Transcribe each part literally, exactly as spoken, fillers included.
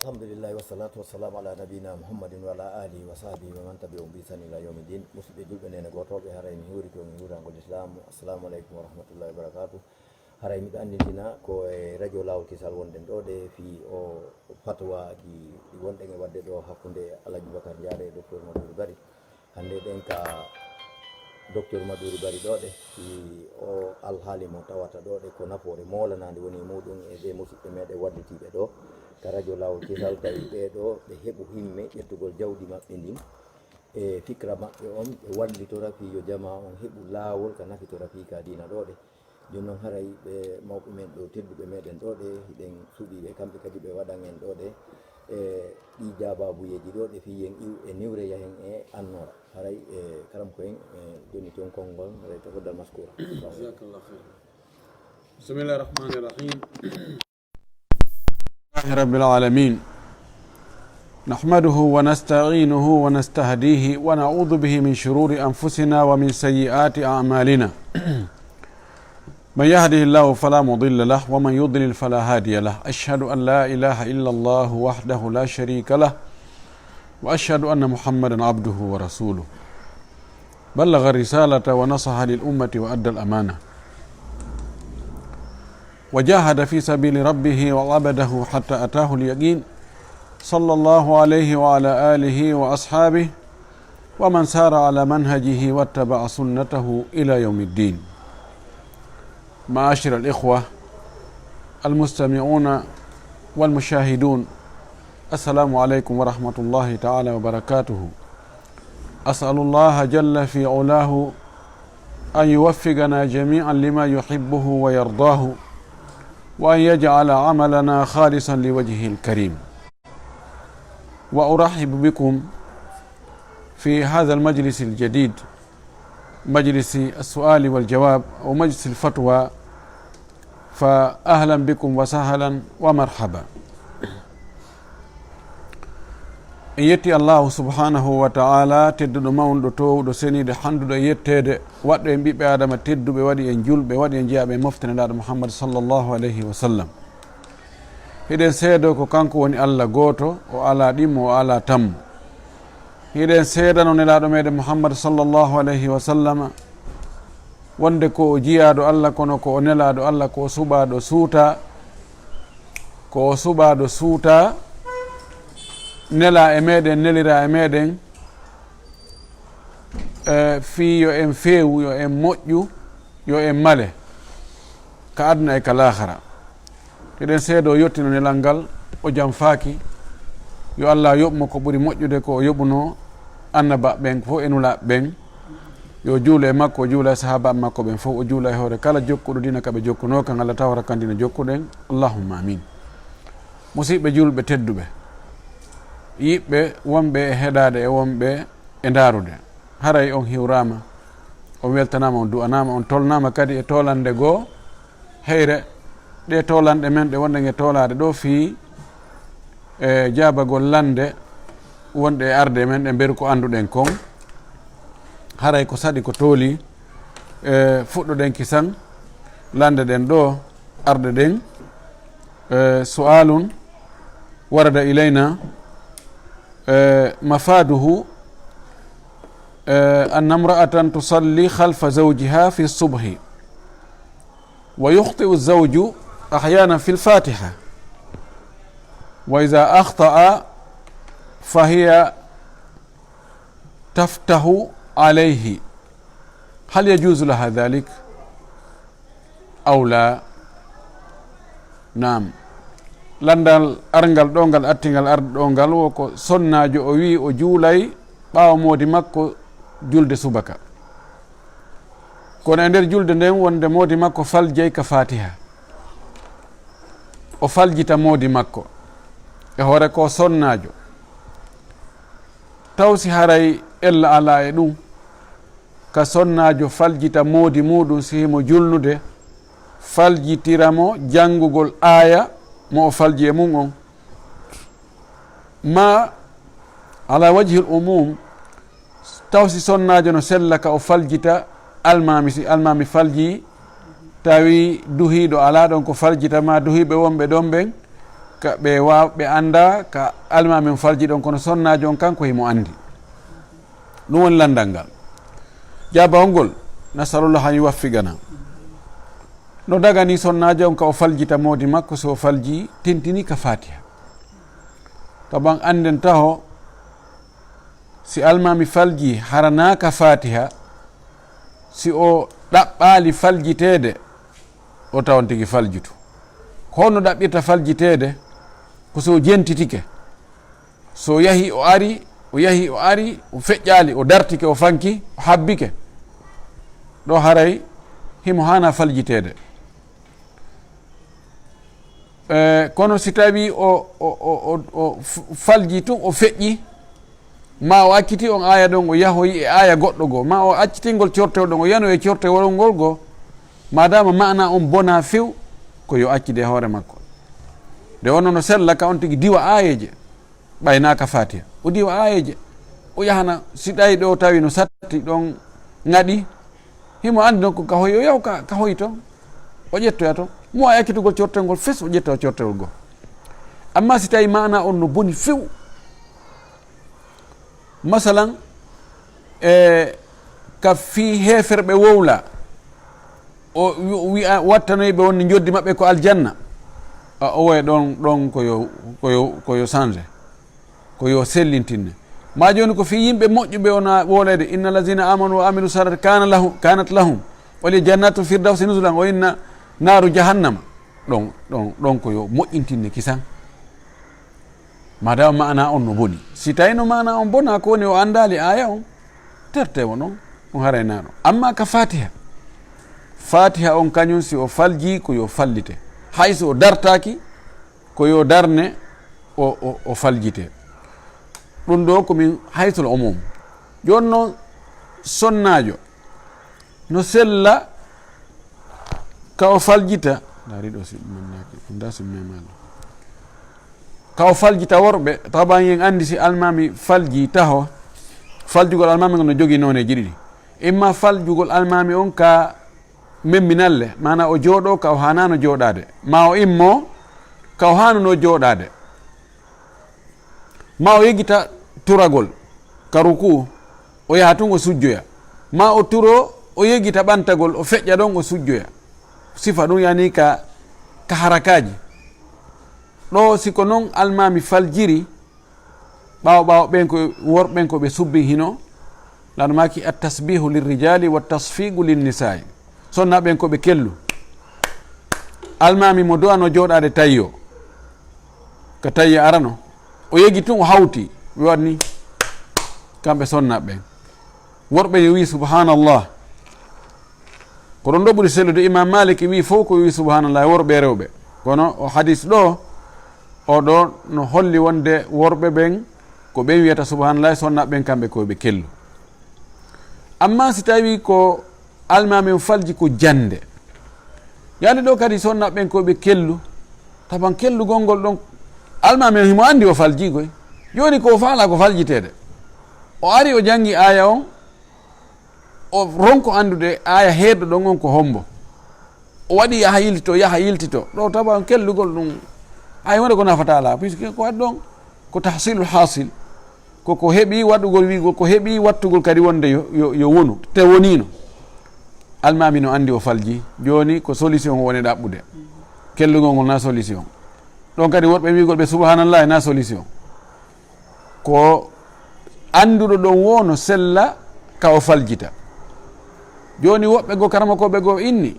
Alhamdulillahi, wassalatu wassalamu ala nabiyina Muhammadin wa ala alihi wa sahbihi wa man tabi'ahum bi ihsan ila yawmiddin. Musidɓe julɓe, nene gootooɓe, haray mi hiwrike on hiwrangol Islam. Assalamu aleykum wa rahmatullahi wa barakatuh. Haray miɗo anndintina ko e radio Laawol Kisal wonɗen ɗo ɗe fii o fatwaaji ɗi wonɗen e waɗde ɗo hakkunde Alhaji Bubakar Jaare e Docteur Maduri Bari. Hannde ɗen ka Docteur Maduri Bari ɗo ɗe, fii o alhaali mo tawata ɗo ɗe ko nafoore moolanaande woni e muɗum e ɓe musidɓe meɗen wallitiiɓe ɗo ka radio Laawol Kisal, tawi ɓee ɗo ɓe heɓu himme ƴettugol jawdi maɓɓe ndin e fikra maɓɓe on, ɓe wallitora fii yo jamaa on heɓu laawol ka nafitora fii ka diina ɗo ɗe. Jooni non haray ɓe mawɓe men ɗo, tedduɓe meɗen ɗo ɗe, hiɗen suɓii ɓe, kamɓe kadi ɓe waɗan en ɗo ɗe, e ɗi jaabaabuyeeji ɗo ɗe fii yen iw e niwre yahen e annoora. Haray, e, karam ko en, e, jonniti on konngol, haray tafaddal maskuura. Jazakallah khair. Bismillahir rahmanir rahim. لله رب العالمين. نحمده ونستعينه ونستهديه ونعوذ به من شرور أنفسنا ومن سيئات أعمالنا. من يهده الله فلا مضل له ومن يضلل فلا هادي له. أشهد أن لا إله إلا الله وحده لا شريك له وأشهد أن محمدا عبده ورسوله. بلغ الرسالة ونصح للأمة وأدى الأمانة وجاهد في سبيل ربه وعبده حتى أتاه اليقين، صلى الله عليه وعلى آله وأصحابه ومن سار على منهجه واتبع سنته إلى يوم الدين. معاشر الإخوة المستمعون والمشاهدون، السلام عليكم ورحمة الله تعالى وبركاته. أسأل الله جل في علاه أن يوفقنا جميعا لما يحبه ويرضاه، وأن يجعل عملنا خالصا لوجهه الكريم. وأرحب بكم في هذا المجلس الجديد، مجلس السؤال والجواب أو مجلس الفتوى، فأهلا بكم وسهلا ومرحبا. En yetti Allahu subhanahu wa ta'ala, tedduɗo, mawnuɗo, toowuɗo, seniiɗo, handuɗo e yetteede, waɗɗo en ɓiɓɓe Aadama tedduɓe, waɗi en julɓe, waɗi en jeyaaɓe e mofte Nelaaɗo Muhammad sallallahu alayhi wa sallam. Hiɗen seedoo ko kanko woni Allah gooto, o alaa ɗimmo, o alaa tammo. Hiɗen seedanoo Nelaaɗo meɗen Muhammad sallallahu alayhi wa sallam wonde ko o jiyaaɗo Allah, kono ko o nelaaɗo Allah, ko o suɓaaɗo suutaa, ko o suɓaaɗo suutaa, nelaa e meɗen, neliraa e meɗen, e fii yo en feewu, yo en moƴƴu, yo en male ka aduna e ka laakara. Hiɗen seedoo o yottiino nelal ngal, o janfaaki. Yo Allah yoɓ mo ko ɓuri moƴƴude ko o yoɓunoo annabaaɓe ɓen fof e nulaaɓe ɓen. Yo juulu e makko, o juula e sahaabaaɓe makko ɓen fof, o juula e hoore kala jokkuɗo diina ka ɓe jokkunoo kan, Allah tawra kan diina jokkuɗen. Allahumma amin. Musidɓe julɓe tedduɓe, yiɓɓe wonɓe e heɗaade e wonɓe e ndaarude, haray on hiwraama, on weltanaama, on du'anaama, on tolnaama kadi e toolannde goo. Heyre ɗee toolanɗe men ɗe wonɗen e toolaade ɗoo fii e jaabagol lannde wonɗe e arde e men, ɗe mberu ko annduɗen kon, haray ko saɗi ko tooli. E fuɗɗoɗen kisan lannde ɗen ɗoo, arde ɗen. E, سؤال ورد إلينا، e, مفاده، e, أن امرأة تصلي خلف زوجها في الصبح، ويخطئ الزوج أحيانا في الفاتحة، وإذا أخطأ فهي تفتح عليه، هل يجوز لها ذلك أو لا؟ Naam. Lanndal arngal ɗoo ngal, attingal arde ɗoo ngal, wo ko sonnaajo o wi'i o juulay ɓaawo moodi makko julde subaka. Kono e nder julde nden wonde moodi makko faljay ka Faatiha. O faljita moodi makko e hoore ko sonnaajo. Taw si haray ella alaa e ɗum, ka sonnaajo faljita moodi muuɗum si himo julnude, faljitira mo janngugol aaya mo o falji e mum on? Ma ala wajhil umum, taw si sonnaajo no sella ka o faljita almaami, si almaami falji, tawi duhiiɗo alaa ɗon ko faljita, ma duhiiɓe wonɓe ɗon ɓen, Ka ɓe waaw, ɓe annda ka almaami on falji ɗon, kono sonnaajo on kanko himo anndi. Ɗum woni lanndal ngal. Jaabawol ngol, nasalullah an yuwaffigana. No dagani sonnaajo on ka o faljita moodi makko, so o falji tintini ka Fatiha. Taban annden taho, si almaami falji haranaaka Fatiha, si o ɗaɓɓaali faljiteede, o tawon tigi faljutu. Ko honno ɗaɓɓirta faljiteede? Ko so o jentitike. So yahi o ari, o yahi o ari, o feƴƴaali, o dartike, o fanki, o habbike. Ɗo haray himo haana faljiteede. Eh, kono si tawi o, o, o, o, o f-, falji tun, o feƴƴi, ma o acciti on aaya ɗon, o yahoyi e aaya goɗɗo goo, ma o accitingol cortewol ɗon, o yano e cortewol ngol goo, madama maana on bona few, ko yo accide e hoore makko. Nde wonno no sella ka on tigi diwa aayeeje, ɓaynaaka Fatiha. O diwa aayeeje, o yahana, si ɗayi ɗo tawi no satti ɗon ŋaɗi, himo anndi non ko ka hoyi, o yaw ka, ka hoyi ton, o ƴettoya ton. Mo waawi accitugol cortewol ngol fes, o ƴetta o cortewol goo. Amma si tawi maana on no boni few, masalan, e ka fii heeferɓe wowla, o wi-, wi'a, wattanoyi ɓe wonde njoddi maɓɓe ko aljanna. A, o woya ɗon, ɗon ko yo, ko yo, ko yo change, ko yo sellintinne. Ma jooni ko fii yimɓe moƴƴuɓe wona wooleede, "Inna allazina amanu wa amilu salihati kana lahu-, kanat lahum wali jannatu firdawsi nuzulan wa inna naaru jahannama." Ɗon, ɗon, ɗon ko yo moƴƴintinne kisan. Madama maana on no boni. Si tawi no maana on bona, ko woni o anndaali aaya on, terte mo non, on haray naano. Amma ka Fatiha, Fatiha on kañum si o falji ko yo fallite. Hay so o dartaaki, ko yo darne o, o, o faljite. Ɗum ɗo ko min haysul umum. Jooni non sonnaajo no sella ka o faljita. Dari ɗo si mannaaki, nda si memano. Ka o faljita worɓe, taban en anndi si almaami falji taho, faljugol almaami ngol no jogii nooneeji ɗiɗi. Imma faljugol almaami on ka memminalle, maana o jooɗo ka o haanaano jooɗaade, ma o immo ka o haanuno jooɗaade. Ma o yegita turagol ka ruku, o yaha tun o sujjoya. Ma o turo, o yegita ɓantagol, o feƴƴa ɗon, o sujjoya. Sifa ɗum yani ka, ka harakaaji. Ɗo si ko non almaami faljiri, ɓaawo ɓaawo ɓen ko worɓe ɓen ko ɓe subbi hino, lan maaki at-tasbihu lirrijali wa tasfiqu linnisai. Sonna ɓen ko ɓe kellu. Almaami mo du'ano jooɗaade tayyo. Ka tayya arano. O yegi tun o hawti. Ɓe waɗni. Kamɓe sonna ɓen. Worɓe yo wi subhanallah. Ko ɗon ɗo ɓuri sellude. Imam Malik wi fof ko wi subhanallah, worɓe e rewɓe. Kono o hadis ɗo, o ɗo no holli wonde worɓe ɓen ko ɓen wiyata subhanallah, sonna ɓen kamɓe ko ɓe kellu. Amma si tawi ko almaami on falji ko jannde. Yande ɗo kadi sonna ɓen ko ɓe kellu, taban kellugol ngol ɗon, almaami on himo anndi o falji koy. Jooni ko o faala ko faljiteede. O ari o janngi aaya on, o ronko anndude aaya heeddo ɗon on ko hombo. O waɗi yaha yiltito, yaha yiltito. Ɗo taban kellugol ɗum, ay wonde ko nafata alaa, puisque ko waɗi ɗon ko tahsilul hasil. Ko ko heɓi waɗugol, wiigol, ko heɓi wattugol kadi wonde yo, yo, yo wonu, te woniino. Almaami no anndi o falji, jooni ko solution o woni ɗaɓɓude. Kellugol ngol na solution. Ɗon kadi woɗɓe wiigol ɓe subhanallahi na solution. Ko annduɗo ɗon wo no sella ka o faljita. Jooni woɓɓe goo karamakooɓe goo inni,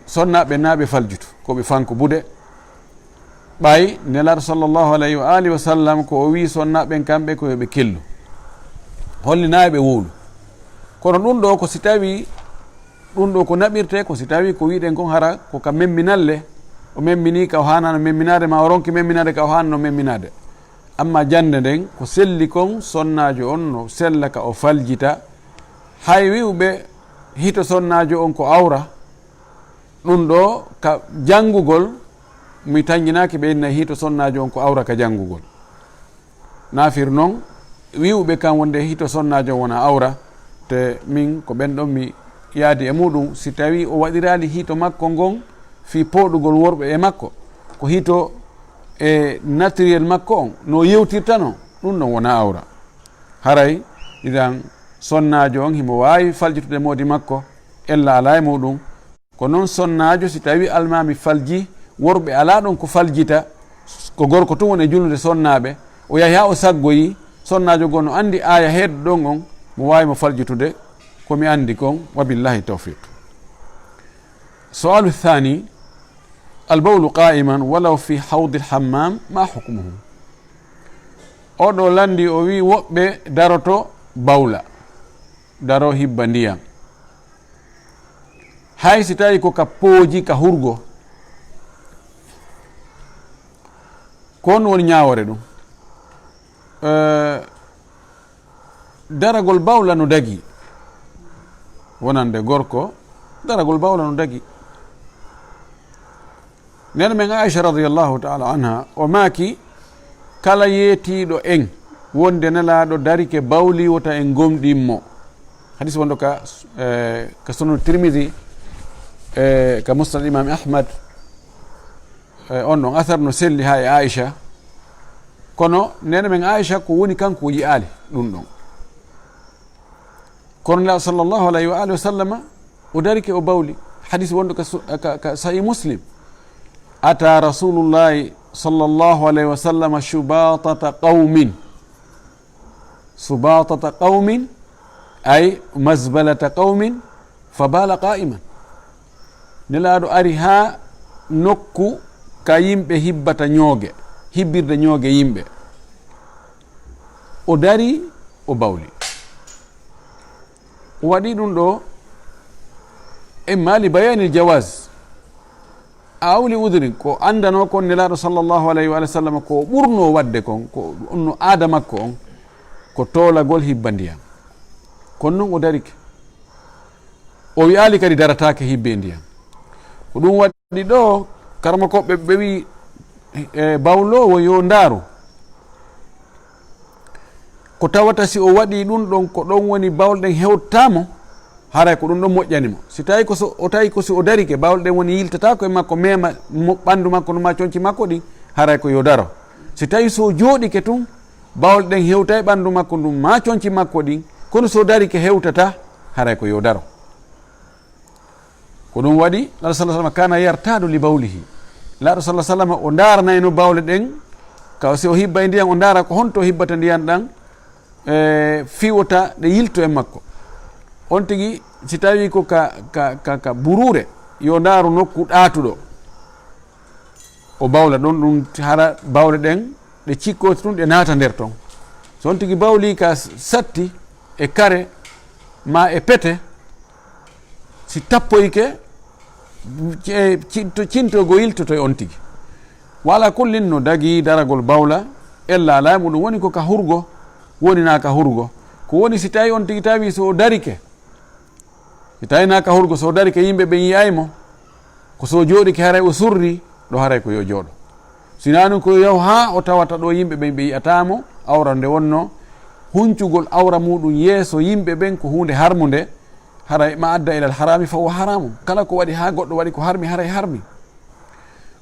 sonnaaɓe na ɓe faljutu, ko ɓe fanko bude. Ɓay Nelaaɗo sallallahu alayhi wa alihi wa sallam ko o wi'i sonnaaɓe ɓen kamɓe ko yo ɓe kellu. Holli na ɓe wowlu. Kono ɗum ɗo ko si tawi, ɗum ɗo ko naɓirte ko si tawi ko wi'ɗen kon hara ko ka memminalle, o memmini ka o haanano memminaade ma o ronki memminaade ka o haanano memminaade. Amma jannde nden ko selli kon sonnaajo on no sella ka o faljita. Hay wi'uɓe hito sonnaajo on ko awra, ɗum ɗo ka janngugol, mi tanjinaaki ɓe inna hito sonnaajo on ko awra ka janngugol. Nafir non, wi'uɓe kan wonde hito sonnaajo on wona awra, te min ko ɓen ɗon mi yaadi e muɗum, si tawi o waɗiraali hito makko ngon fii pooɗugol worɓe e makko, ko hito e naturel makko on, no yewtirtano, ɗum ɗon wona awra. Haray, idan, sonnaajo on himo waawi faljitude moodi makko, ella alaa e muɗum. Ko non sonnaajo, si tawi almaami falji, worɓe alaa ɗon ko faljita, ko gorko tun woni e julnude sonnaaɓe, o yahi haa o saggoyi, sonnaajo goo no anndi aaya heeddo ɗon on, mo waawi mo faljitude, ko mi anndi kon, wa billahi tawfiq. Su'alu thani, al bawlu qa'iman walaw fi hawdil hammam, ma hukmuhu? Oɗo lanndi, o wi woɓɓe daroto bawla, daro hibba ndiyam. Hay si tawi ko ka pooji, ka hurgo, ko on woni ñaawore ɗum. Eh, daragol bawla no dagi. Wonande gorko, daragol bawla no dagi. Nena men Aisha radiyallahu ta'ala anha, o maaki, kala yeetiiɗo en wonde Nelaaɗo darike bawli, wota en gomɗin mo. Hadis wonɗo ka, eh, ka Sunan Tirmidhi, eh, ka Musnad Imam Ahmad, eh, on ɗon asar no selli haa e Aisha. Kono nena men Aisha ko woni kanko o yi'aali ɗum ɗon. Kono Nelaaɗo sallallahu alayhi wa alihi wa sallama, o darike o bawli. Hadis wonɗo ka su-, ka, ka Sahih Muslim. Ata Rasulullahi sallallahu alayhi wa sallama shubatata qawmin. Shubatata qawmin, ay mazbalata qawmin, fa bala qa'iman. Nelaaɗo ari haa nokku ka yimɓe hibbata ñooge, hibbirde ñooge yimɓe. O dari, o bawli. O waɗi ɗum ɗo, imma li bayanil jawaz, aw li udhrin, ko anndano kon Nelaaɗo sallallahu alayhi wa sallam ko ɓurno waɗde kon, ko ɗum no aada makko on, ko toolagol hibba ndiyam. Kono non o darike. O wi'aali kadi darataake hibbe ndiyam. Ko ɗum waɗi ɗo, karmakooɓe ɓe wi'i, e, bawloowo yo ndaaru. Ko tawata si o waɗi ɗum ɗon, ko ɗon woni bawle ɗen hewtata mo, haray ko ɗum ɗon moƴƴani mo. Si tawi ko so, o tawi ko si o darike, bawle ɗen woni yiltata ko e makko, mema mo, ɓandu makko, no ma conci makko ɗin, haray ko yo daro. Si tawi so jooɗike tun, bawle ɗen hewta e ɓandu makko ndun, ma conci makko ɗin, kono so darike hewtata, haray ko yo daro. Ko ɗum waɗi, Nelaaɗo sallallahu alaihi wasallam kana yartadu li bawlihi. Nelaaɗo sallallahu alaihi wasallam o ndaaranayno bawle ɗen, ka si o hibba e ndiyan, o ndaara ko honto o hibbata ndiyan ɗan, e, fiwota ɗe yilto e makko. On tigi, si tawi ko ka, ka, ka, ka buruure, yo ndaaru nokku ɗaatuɗo. O bawla ɗon, ɗum hara bawle ɗen, ɗe cikkoti tun, ɗe naata nder ton. So on tigi bawli ka s-, satti e kare, ma e pete, si tappoyike, e cinto-, cintogo yiltoto e on tigi. Wa ala kullin no dagi daragol bawla, ella alaa e muɗum woni ko ka hurgo, woni naa ka hurgo. Ko woni si tawi on tigi tawi so o darike, si tawi naa ka hurgo, so o darike yimɓe ɓen yi'ay mo, ko so o jooɗike haray o surri, ɗo haray ko yo jooɗo. Sinaa non ko yo yahu haa o tawata ɗo yimɓe ɓen ɓe yi'ataa mo, awra nde wonno, huncugol awra muɗum yeeso yimɓe ɓen ko huunde harmunde, haray ma adda ilal harami fa huwa haramu. Kala ko waɗi haa goɗɗo waɗi ko harmi, haray harmi.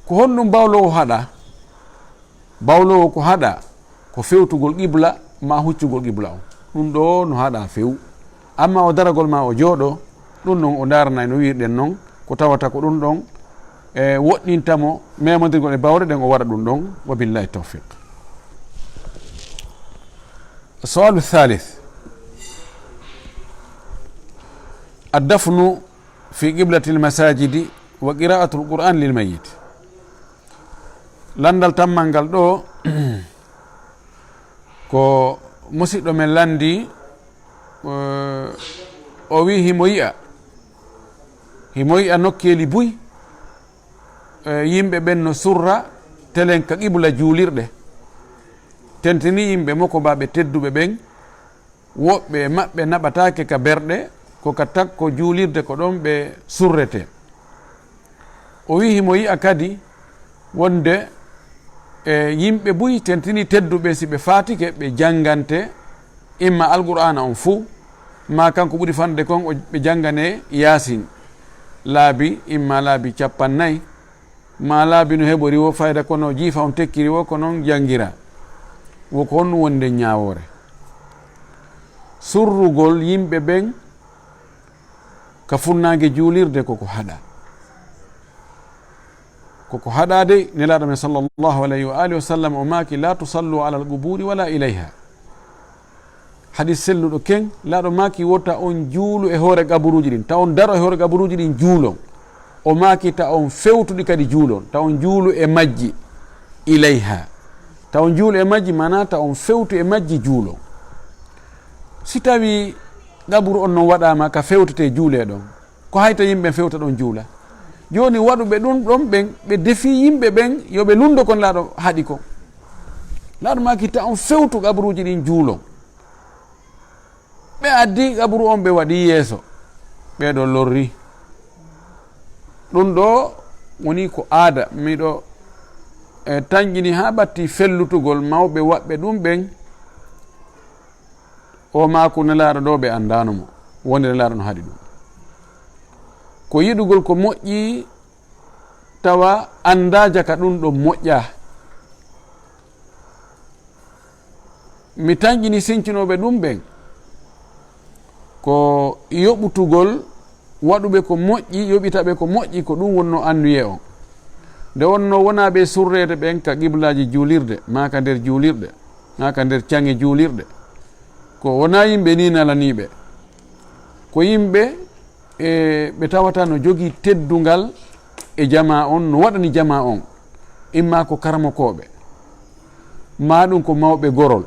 Ko honɗum bawloowo haɗa? Bawloowo ko haɗa ko fewtugol qibla ma huccugol qibla on. Ɗum ɗo no haɗa few. Amma o daragol ma o jooɗo, ɗum ɗon o ndaranay no wi'irɗen non, ko tawata ko ɗum ɗon, e, woɗɗinta mo memondirgol e bawle ɗen o waɗa ɗum ɗon. Wa billahi tawfiq. Su'alu thalith. Addafnu fi qiblatil masajidi wa qira'atul Qur'an lil mayyit. Landal tammal ngal ɗo, ko musiɗɗo men landi, eh, o wi himo yi'a, himo yi'a nokkeeli buy, eh, yimɓe ɓen no surra telen ka qibla juulirɗe. Tentini yimɓe moko ba ɓe tedduɓe ɓen, woɓɓe e maɓɓe naɓataake ka berɗe, ko ka takko juulirde ko ɗon ɓe surrete. O wi'i himo yi'a kadi wonde, e, yimɓe buy tentini tedduɓe, si ɓe faatike, ɓe janngante imma Alqur'aana on fuu, ma kanko ɓuri fanɗude kon, o, ɓe janngane Yaasin laabi, imma laabi cappannayi, Ma laabi no heɓori wo fayda, kono jiifa on tekkiri wo, ko non janngira. Wo ko honɗum woni nden ñaawoore? Surrugol yimɓe ɓen ka funnaange juulirde koko haɗa. Koko haɗa dey, Nelaaɗo men sallallahu alayhi wa alihi wa sallam o maaki, "La tusallu ala al-quburi wala ilayha." Hadis selluɗo ken, laaɗo maaki, "Wota on juulu e hoore qaburuuji ɗin, ta on daro e hoore qaburuuji ɗin juulon." O maaki, "Ta on fewtuɗi kadi juulon, ta on juulu e majji, ilayha. Ta on juulu e majji, maanaa ta on fewtu e majji juulon." Si tawii qaburu on non waɗaama ka fewtetee juulee ɗon, ko hayta yimɓe fewta ɗon juula? Jooni waɗuɓe ɗum ɗon ɓen, ɓe defii yimɓe ɓen yo ɓe lunndo kon laaɗo haɗi kon. Laaɗo maaki, "Ta on fewtu qaburuuji ɗin juulon." Ɓe addi qaburu on, ɓe waɗi yeeso, ɓee ɗoo lorri. Ɗum ɗoo woni ko aada, miɗo, e, tanƴini haa ɓatti fellutugol mawɓe waɗɓe ɗum ɓen. O maaku Nelaaɗo ɗoo ɓe anndaano mo, wonde Nelaaɗo no haɗi ɗum. Ko yiɗugol ko moƴƴi, tawa anndaa jaka ɗum ɗon moƴƴaa. Mi tanƴini sincinooɓe ɗum ɓen, ko yoɓutugol waɗuɓe ko moƴƴi, yoɓita ɓe ko moƴƴi, ko ɗum wonnoo anniyee on. Nde wonnoo wonaa ɓe surreede ɓen ka qiblaaji juulirde, maa ka nder juulirɗe, maa ka nder caŋe juulirɗe. Ko wonaa yimɓe nii nalanii ɓe. Ko yimɓe, e, ɓe tawata no jogii teddungal e jamaa on, no waɗani jamaa on. Immaa ko karamokooɓe, maa ɗum ko mawɓe gorol,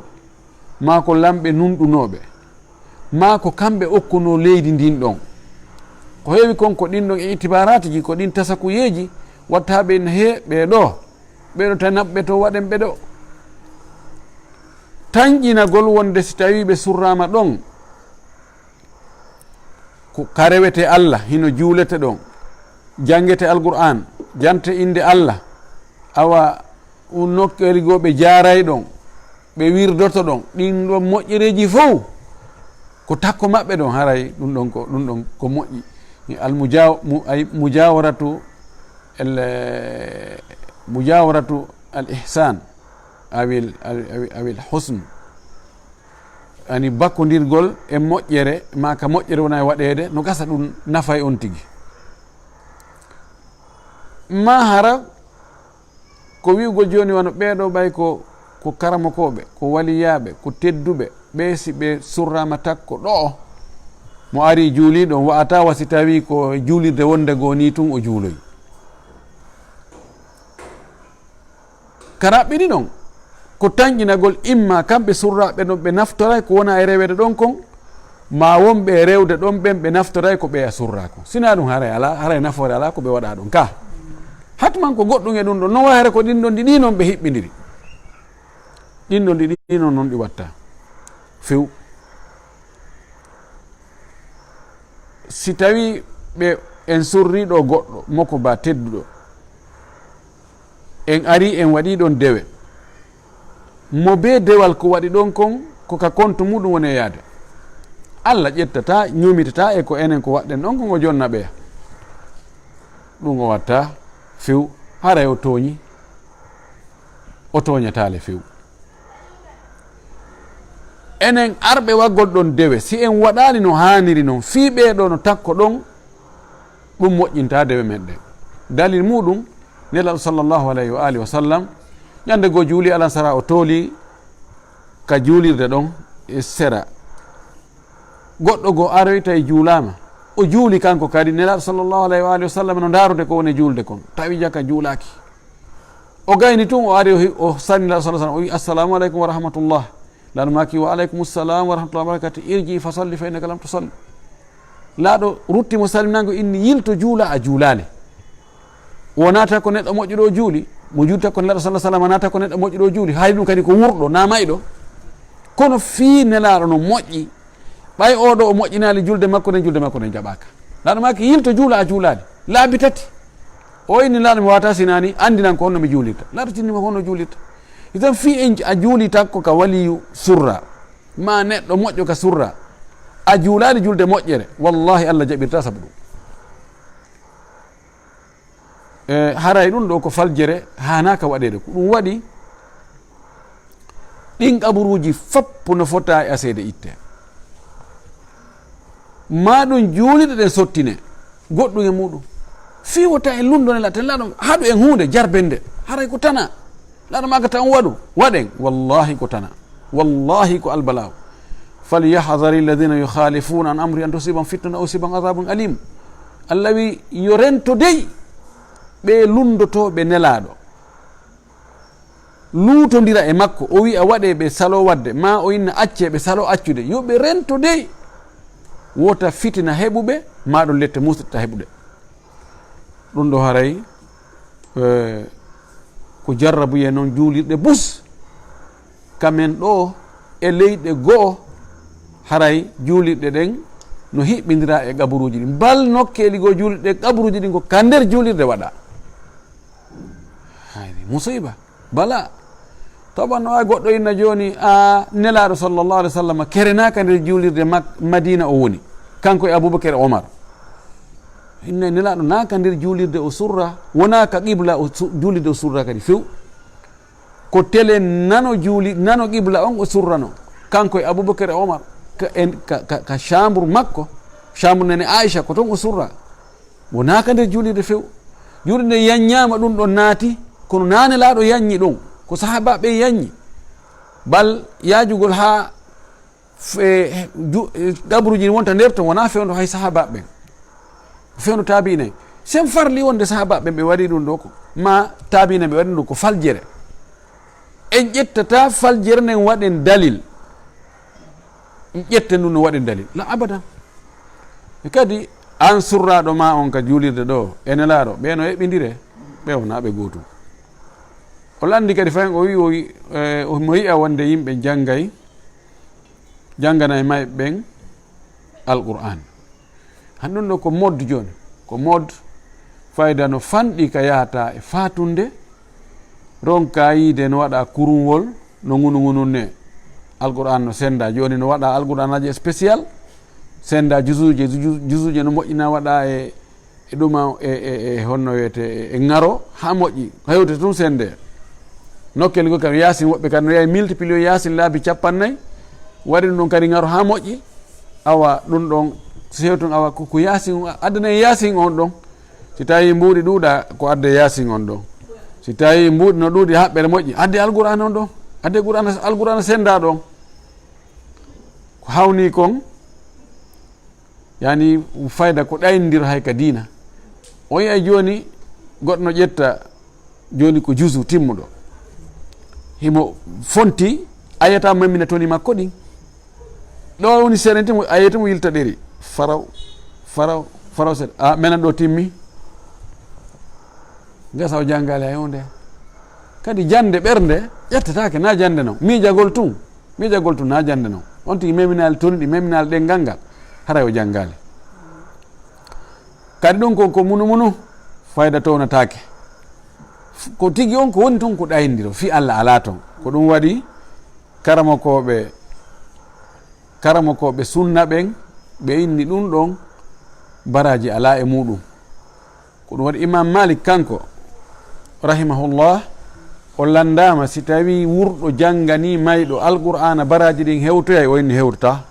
maa ko lamɓe nunɗunooɓe, maa ko kamɓe okkunoo leydi ndin ɗon. Ko heewi kon ko ɗin ɗon itibaaraatiji, ko ɗin tasakuyeeji watta ɓe hee ɓee ɗoo, ɓee ɗoo tan naɓɓe to waɗen ɓe ɗoo. Tanƴinagol wonde si tawii ɓe surraama ɗon, ko ka rewete Allah, hino juulete ɗon, janngete Alqur'aan, jante innde Allah, awa un nokkeeli goo ɓe jaaray ɗon, ɓe wirdoto ɗon, ɗin ɗon moƴƴereeji fow ko takko maɓɓe ɗon, haray ɗum ɗon ko, ɗum ɗon ko moƴƴi. Ni al mujaw-, mu-, ay mujaawaratu al, eh, mujaawaratu al ihsaan awil, awi-, awi-, awil husn. Ani bakkondirgol e moƴƴere, maa ka moƴƴere wona e waɗeede, no gasa ɗum nafay on tigi. Maa hara ko wi'ugol jooni wano ɓee ɗoo ɓay ko, ko karamokooɓe, ko waliyaaɓe, ko tedduɓe, ɓee si ɓe surraama takko ɗo'o, mo ari juulii ɗon, wa'ataa wa si tawii ko juulirde wonde goo nii tun o juuloyi. Ka raɓɓiɗi ɗon, ko tanƴinagol imma kamɓe surraaɓe ɗon ɓe naftoray ko wona e reweede ɗon kon, maa wonɓe e rewde ɗon ɓen ɓe naftoray ko ɓeya surraa kon. Sinaa ɗum haray alaa, haray nafoore alaa ko ɓe waɗa ɗon ka. Hatman ko goɗɗum e ɗum ɗon, no wayre ko ɗin ɗon ɗiɗi non ɓe hiɓɓindiri. Ɗin ɗon ɗiɗi non, non ɗi watta. Few. Si tawii ɓe en surrii ɗo goɗɗo, moko ba tedduɗo, en arii, en waɗii ɗon dewe. Mo bee dewal ko waɗi ɗon kon, ko ka konto muɗum woni e yaade. Allah ƴettataa, ñoomitataa e ko enen ko waɗɗen ɗon kon, o jonna ɓeya. Ɗum o watta few, haray o tooñi, o tooñataa le few. Enen arɓe waggol ɗon dewe, si en waɗaali no haaniri non, fii ɓee ɗoo no takko ɗon, ɗum moƴƴintaa dewe men ɗen. Dalil muɗum, Nelaaɗo sallallahu alayhi wa alihi wa sallam, ñande goo juuli alansara, o tooli ka juulirde ɗon e sera. Goɗɗo goo aroyi tawi juulaama. O juuli kanko kadi, Nelaaɗo sallallahu alayhi wa alihi wa sallam no ndaarude ko woni juulde kon. Tawi jaka juulaaki. O gayni tun, o ari, o hi-, o salmini Nelaaɗo sallallahu alayhi wa sallam, o wi, "Assalamu aleykum wa rahmatullah." Nelaaɗo maaki, "Wa aleykum salam wa rahmatullahi wa barakatuh. Irji fa salli fa innaka lam tusalli." Nelaaɗo rutti mo salminango, inni, "Yilto juula, a juulaali." O naata ko neɗɗo moƴƴuɗo o juuli, mo juulta ko Nelaaɗo sallallahu alayhi wa sallam, naata ko neɗɗo moƴƴuɗo o juuli. Hay ɗum kadi ko wurɗo, na mayɗo. Kono fii Nelaaɗo no moƴƴi, ɓay oo ɗoo o moƴƴinaali julde makko nden, julde makko nden jaɓaaka. Nelaaɗo maaki, "Yilto juula, a juulaali." Laabi tati. O inni Nelaaɗo, "Mi waawataa sinaani, anndinan ko honno mi juulirta." Nelaaɗo tinni mo honno juulirta. Idan fii en a juuli takko ka waliyu surra, maa neɗɗo moƴƴo ka surra, a juulaali julde moƴƴere, wallahi Allah jaɓirtaa sabu ɗum. E, haray ɗum ɗo ko faljere haanaaka waɗeede. Ko ɗum waɗi ɗin qaburuuji fop no fota e aseede itte. Ma ɗum juulirɗe ɗen sottine goɗɗum e muɗum. Fii wota en lunndo Nelaaɗo, ten laaɗo haɗu en huunde jarbende. Haray ko tana. Laaɗo maaka ta on waɗu. Waɗen. Wallahi ko tana. Wallahi ko albalaaw. فليحذر الذين يخالفون عن أمره أن تصيبهم فتنة أو يصيبهم عذاب أليم. Allah wi yo rento dey ɓe lunndotooɓe Nelaaɗo. Luutondira e makko, o wi'a waɗe ɓe salo waɗde, ma o inna acce ɓe salo accude. Yo ɓe rento dey. Wota fitina heɓuɓe, ma ɗon lette musɗita heɓude. Ɗum ɗo haray, eh, ko jarrabuye noon juulirɗe bus. Kamen ɗo e leyɗe goo, haray juulirɗe ɗen no hiɓɓindira e qaburuuji ɗin. Bal nokkeeli goo juulirɗe, qaburuuji ɗin ko ka nder juulirde waɗa. Hayni, musiba, bala. Tawa no waawi goɗɗo inna jooni, a, Nelaaɗo sallallahu alaihi wasallam kerenaaka nder juulirde Mak-, Madina o woni. Kanko e Abubakar e Omar. Inna Nelaaɗo naaka nder juulirde o surra, wonaa ka qibla o su-, juulirde o surra kadi few. Ko tele nano juuli, nano qibla on o surrano. Kanko e Abubakar e Omar, ka, en, ka, ka, ka chambre makko, chambre nene Aisha, ko ton o surra. Wonaa ka nder juulirde few. Juulirde yanñaama ɗum ɗon naati, kono naa Nelaaɗo yanñi ɗum. Ko sahaabaaɓe yanñi. Bal yaajugol haa f-, e, ju-, e, qabruuji ɗin wonta nder ton, wonaa fewndo hay sahaabaaɓe ɓen. Fewndo taabi'ina en. Sen farli wonde sahaabaaɓe ɓen ɓe waɗi ɗum ɗo ko, ma taabi'ina ɓe waɗi ɗum ko faljere. En ƴettata faljere nden waɗen dalil. En ƴetten ɗum no waɗen dalil. La abada. E kadi, an surraaɗo ma on ka juulirde ɗo, e Nelaaɗo, ɓe no eɓindire, ɓe wonaa ɓe gootum. O lanndi kadi fayin, o wi, o wi, eh, o mo yi'a wonde yimɓe janngay, janngana e mayɓe ɓen Alqur'aan. Han ɗum ɗo ko mod jooni. Ko mod fayda no fanɗi ka yahata e faatunde, ronka yiide no waɗa kurunwol, no ngunu ngunun ne. Alqur'aan no senda. Jooni no waɗa Alqur'aanaaji spécial, senda juzuuje, ju-, juzuuje no moƴƴina waɗa e, e ɗuma, e, e, e honno wiyete, e, e ŋaro, haa moƴƴi. Hewte tun sende. Nokkel ngol kam Yaasin, woɓɓe kadi no yahi multiplier Yaasin laabi cappannayi, waɗi ɗum ɗon kadi ŋaro haa moƴƴi. Awa ɗum ɗon, si hewtun awa ko, ko Yaasin, addana en Yaasin on ɗon. Si tawi mbuuɗi ɗuuɗa, ko adde Yaasin on ɗon. Si tawi mbuuɗi no ɗuuɗi haɓɓere moƴƴi, adde Alqur'aan on ɗon. Adde Qur'aana, Alqur'aana senda ɗon. Ko hawni kon, yani fayda ko ɗayndiro hay ka diina. On yi'ay jooni goɗɗo no ƴetta jooni ko juzu timmuɗo. Himo fonti ayata mamina toni makko ɗin. Ɗo woni seeɗa timo, ayata mo yilta ɗeri. Faraw, faraw, faraw seeɗa. A, menen ɗo timmi. Ngasa o janngaali hay huunde. Kadi jannde ɓernde ƴettataake, na jannde non. Miijagol tun. Miijagol tun na jannde non. On tigi meminaali toni ɗi, meminaali ɗenngal ngal. Haray o janngaali. Kadi ɗum ko, ko munu munu, fayda townataake. F-, ko tigi on ko woni tun ko ɗayndiro, fii Alla alaa ton. Ko ɗum waɗi karamokooɓe, karamokooɓe sunna ɓen, ɓe inni ɗum ɗon baraaji alaa e muɗum. Ko ɗum waɗi Imam Malik kanko, rahimahullah, o lanndaama si tawi wurɗo janngani mayɗo Alqur'aana baraaji ɗin hewtoyay, o inni hewtata.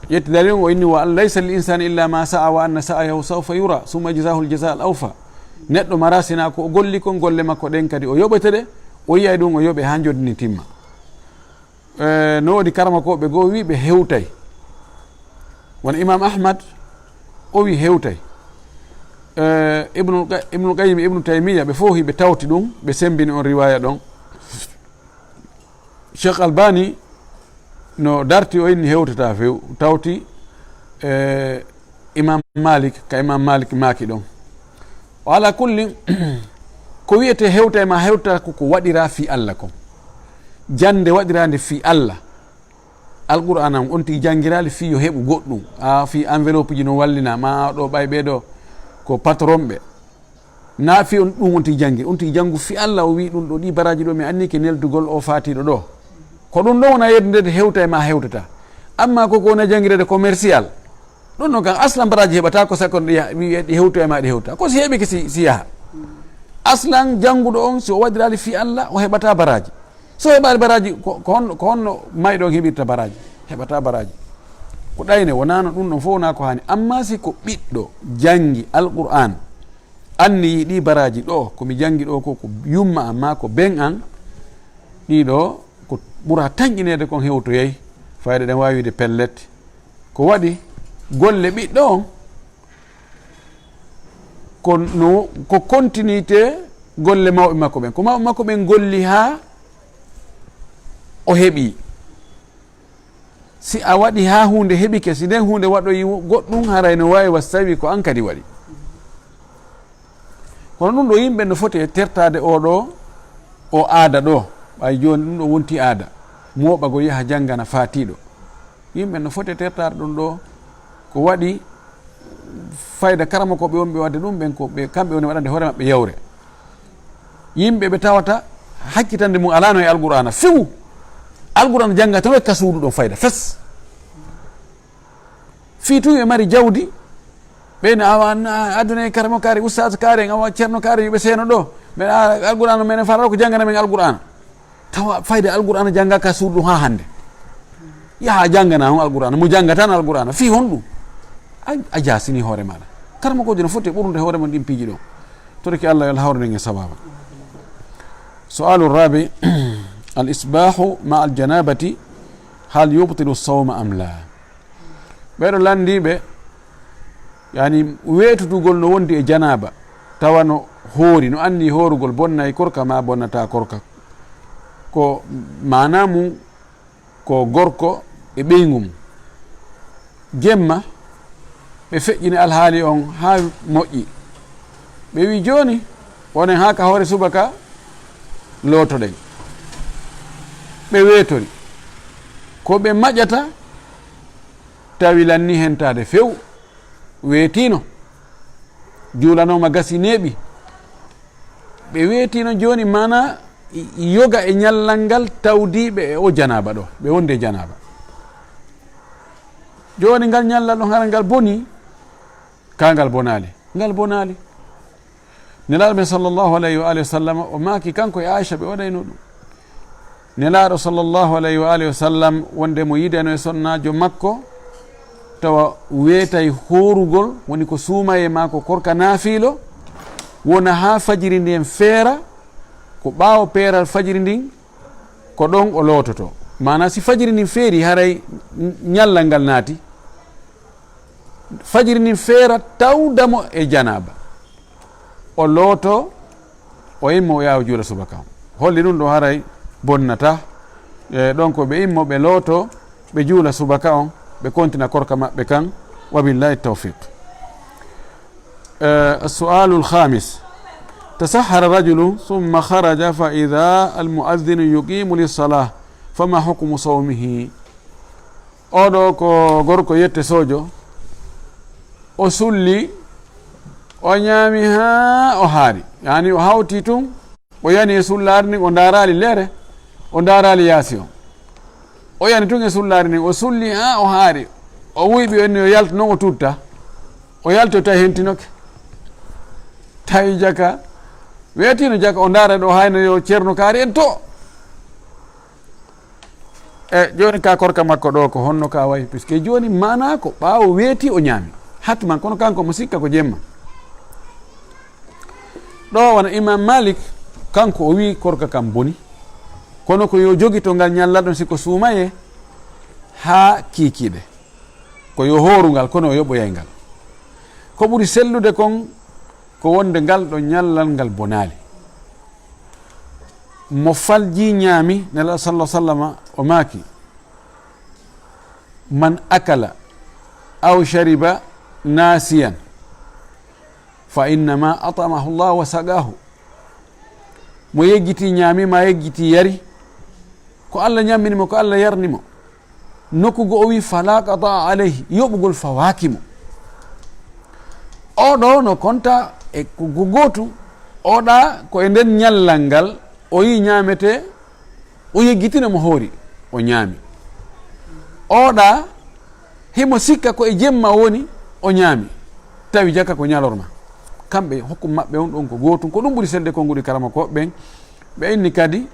Ƴetti dalil o inni, "Wa an laysa lil insani illa ma sa'a wa anna sa'yahu sawfa yura, summa yujzahu al jaza al awfa." Neɗɗo mara sina ko o golli kon, golle makko ɗen kadi o yoɓete ɗe, o yi'ay ɗum o yoɓe haa njoɗni timma. Eh, no woodi karamakooɓe goo wi'i ɓe hewtay. Wano Imam Ahmad, o wi'i hewtay. Eh, Ibnul Qa-, Ibnul Qayyim, Ibnu Taymiyya, ɓe fof hiɓe tawti ɗum, ɓe sembini on riwaya ɗon. Cheikh Albani no darti o inni hewtata few, tawti, eh, Imam Malik, ka Imam Malik maaki ɗon. O ala kulli, ko wiyete hewta e ma hewta ko, ko waɗira fii Allah kon. Jannde waɗiraande fii Allah. Alqur'aana on, on tigi janngiraali fii yo heɓu goɗɗum. A fii enveloppe ji no wallina, ma ɗo ɓay ɓe ɗo ko patron ɓe. Na fii on ɗum on tigi janngi. On tigi janngu fii Allah, o wi'i ɗum ɗo ɗi baraaji ɗo mi anni ke neldugol o faatiiɗo ɗo. Ko ɗum ɗon wona yeddunde hewta e ma hewtata. Amma ko ko wona janngirede commercial. Ɗum noon kam, aslan baraaji heɓataa ko sakon ɗi yah-, wi-, ɗi hewto e ma, ɗi hewta. Ko si heɓike si, si yaha. Aslan jannguɗo on, si o waɗiraali fii Allah, o heɓataa baraaji. So heɓaali baraaji, ko, ko honno, ko honno mayɗo on heɓirta baraaji? Heɓataa baraaji. Ko ɗayne, wonaa no ɗum ɗon fof wonaa ko haani. Ammaa si ko ɓiɗɗo janngi Alqur'aan, anniyi ɗii baraaji ɗoo, ko mi janngi ɗoo ko, ko yumma am maa ko ben an, ɗii ɗoo ko ɓura tanƴineede kon hewtoyay, fayda ɗen waawi wiide pellet. Ko waɗi golle ɓiɗɗo on, ko no, ko continuité golle mawɓe makko ɓen. Ko mawɓe makko ɓen golli haa o heɓi. Si a waɗi haa huunde heɓike, si nden huunde waɗoyi goɗɗum, haray no waawi wa so tawi ko an kadi waɗi. Kono ɗum ɗo yimɓe no foti e tertaade oo ɗoo, oo aada ɗoo. Ɓay jooni ɗum ɗo wonti aada. Mooɓagol yaha janngana faatiiɗo. Yimɓe no foti e tertaade ɗum ɗoo. Ko waɗi fayda karamokooɓe wonɓe waɗde ɗum ɓen ko ɓe, kamɓe woni waɗande hoore maɓɓe yawre. Yimɓe ɓe tawata hakkitande mum alaano e Alqur'aana. Few! Alqur'aana jannga tan e ka suudu ɗon fayda fes. Fii tun ɓe mari jawdi, ɓe no awa an-, aduna e karamo kaari, ustaas kaari en, awa ceerno kaari, yo ɓe seeno ɗoo. Men a-, Alqur'aana men en fara ko janngana men Alqur'aana. Tawa fayda Alqur'aana jannga ka suudu haa hannde. Yaha janngana on Alqur'aana, mo jannga tan Alqur'aana. Fii honɗum? A, a jaasini hoore maaɗa. Karamokoojo no foti e ɓurnude hoore mum ɗin piiji ɗon. Toriki Allah yo Allah hawru en e sawaaba. Su'aalu raabi, al-isbaahu ma'al janaabati, hal yubtilu sawma am laa? Ɓeɗo lanndiiɓe, yani, weetutugol no wondi e janaaba, tawa no hoori, no anndi hoorugol bonnay korka maa bonnataa korka. Ko maanaa mum ko gorko e ɓeyngu mum. Jemma, ɓe feƴƴini alhaali on haa moƴƴi. Ɓe wi, "Jooni, wonen haa ka hoore subaka, lootoɗen." Ɓe weetori. Ko ɓe maƴata, tawi lanni hentaade few, weetiino, juulanooma gasi neeɓi. Ɓe weetiino jooni, maanaa yoga e ñallal ngal tawdiiɓe e o janaaba ɗo, ɓe wonde e janaaba. Jooni ngal ñallal ɗon hara ngal bonii, kaa ngal bonaali? Ngal bonaali. Nelaaɗo men sallallahu alayhi wa alihi wa sallam, o maaki kanko e Aisha ɓe waɗayno ɗum. Nelaaɗo sallallahu alayhi wa alihi wa sallam wonde mo yidano e sonnaajo makko, tawa weetay hoorugol, woni ko suumaye maa ko korka naafiilo, wona haa fajiri ndin feera, ko ɓaawo peeral fajiri ndin, ko ɗon o loototo. Maanaa si fajiri ndin feeri, haray ñallal ngal naati. Fajiri ndin feera tawda mo e janaaba. O looto, o immo, o yaha o juula subaka on. Holli ɗum ɗo haray bonnata. E, ɗon ko ɓe immo, ɓe looto, ɓe juula subaka on, ɓe kontina korka maɓɓe kan. Wa billahi tawfiq. Eh, su'alul khamis. Tasahhara rajulu thumma kharaja fa idha al mu'adhdhinu yuqimu lis salah. Fama hukmu sawmihi? Oɗo ko gorko yette sojo. O sulli, o ñaami haa o haari. Yani o hawti tun, o yani e sullaare ndin, o ndaaraali lere, o ndaaraali yaasi on. O yani tun e sullaare ndin, o sulli haa o haari. O wuyɓi on ni o yalta non o tutta. O yalti o tawi hentinoke. Tawi jaka, weetino jaka, o ndaara ɗo hayno yo ceerno kaari en to. E jooni ka korka makko ɗo ko honno ka wayi? Puisque jooni maanaa ko ɓaawo weeti o ñaami. Hatman, kono kanko mo sikka ko jemma. Ɗo wona Imam Malik, kanko o wi korka kam boni. Kono ko yo jogito ngal ñallal ɗon si ko suumaye haa kiikiiɗe. Ko yo hooru ngal, kono o yoɓoyay ngal. Ko ɓuri sellude kon ko wonde ngal ɗo ñallal ngal bonaali. Mo falji ñaami, Nelaaɗo sallallahu alaihi wasallam o maaki, "Man akala aw shariba nasiyan, fa innama at'amahu Allah wa saqahu." Mo yejjiti ñaami, ma yejjiti yari, ko Allah ñammini mo, ko Allah yarni mo. Nokku goo o wi, "Fala qada alayhi", yoɓugol fawaaki mo. Oɗo no konta e ko go-, gootu, oɗa ko e nden ñallal ngal, o yi ñaamete, o yejjitino mo hoori, o ñaami. Oɗa Himo sikka ko e jemma woni o ñaami, tawi jaka ko ñalorma. Kamɓe hukmu maɓɓe on ɗon ko gootum, ko ɗum ɓuri selde konnguɗi karamokooɓe ɓen. Ɓe inni kadi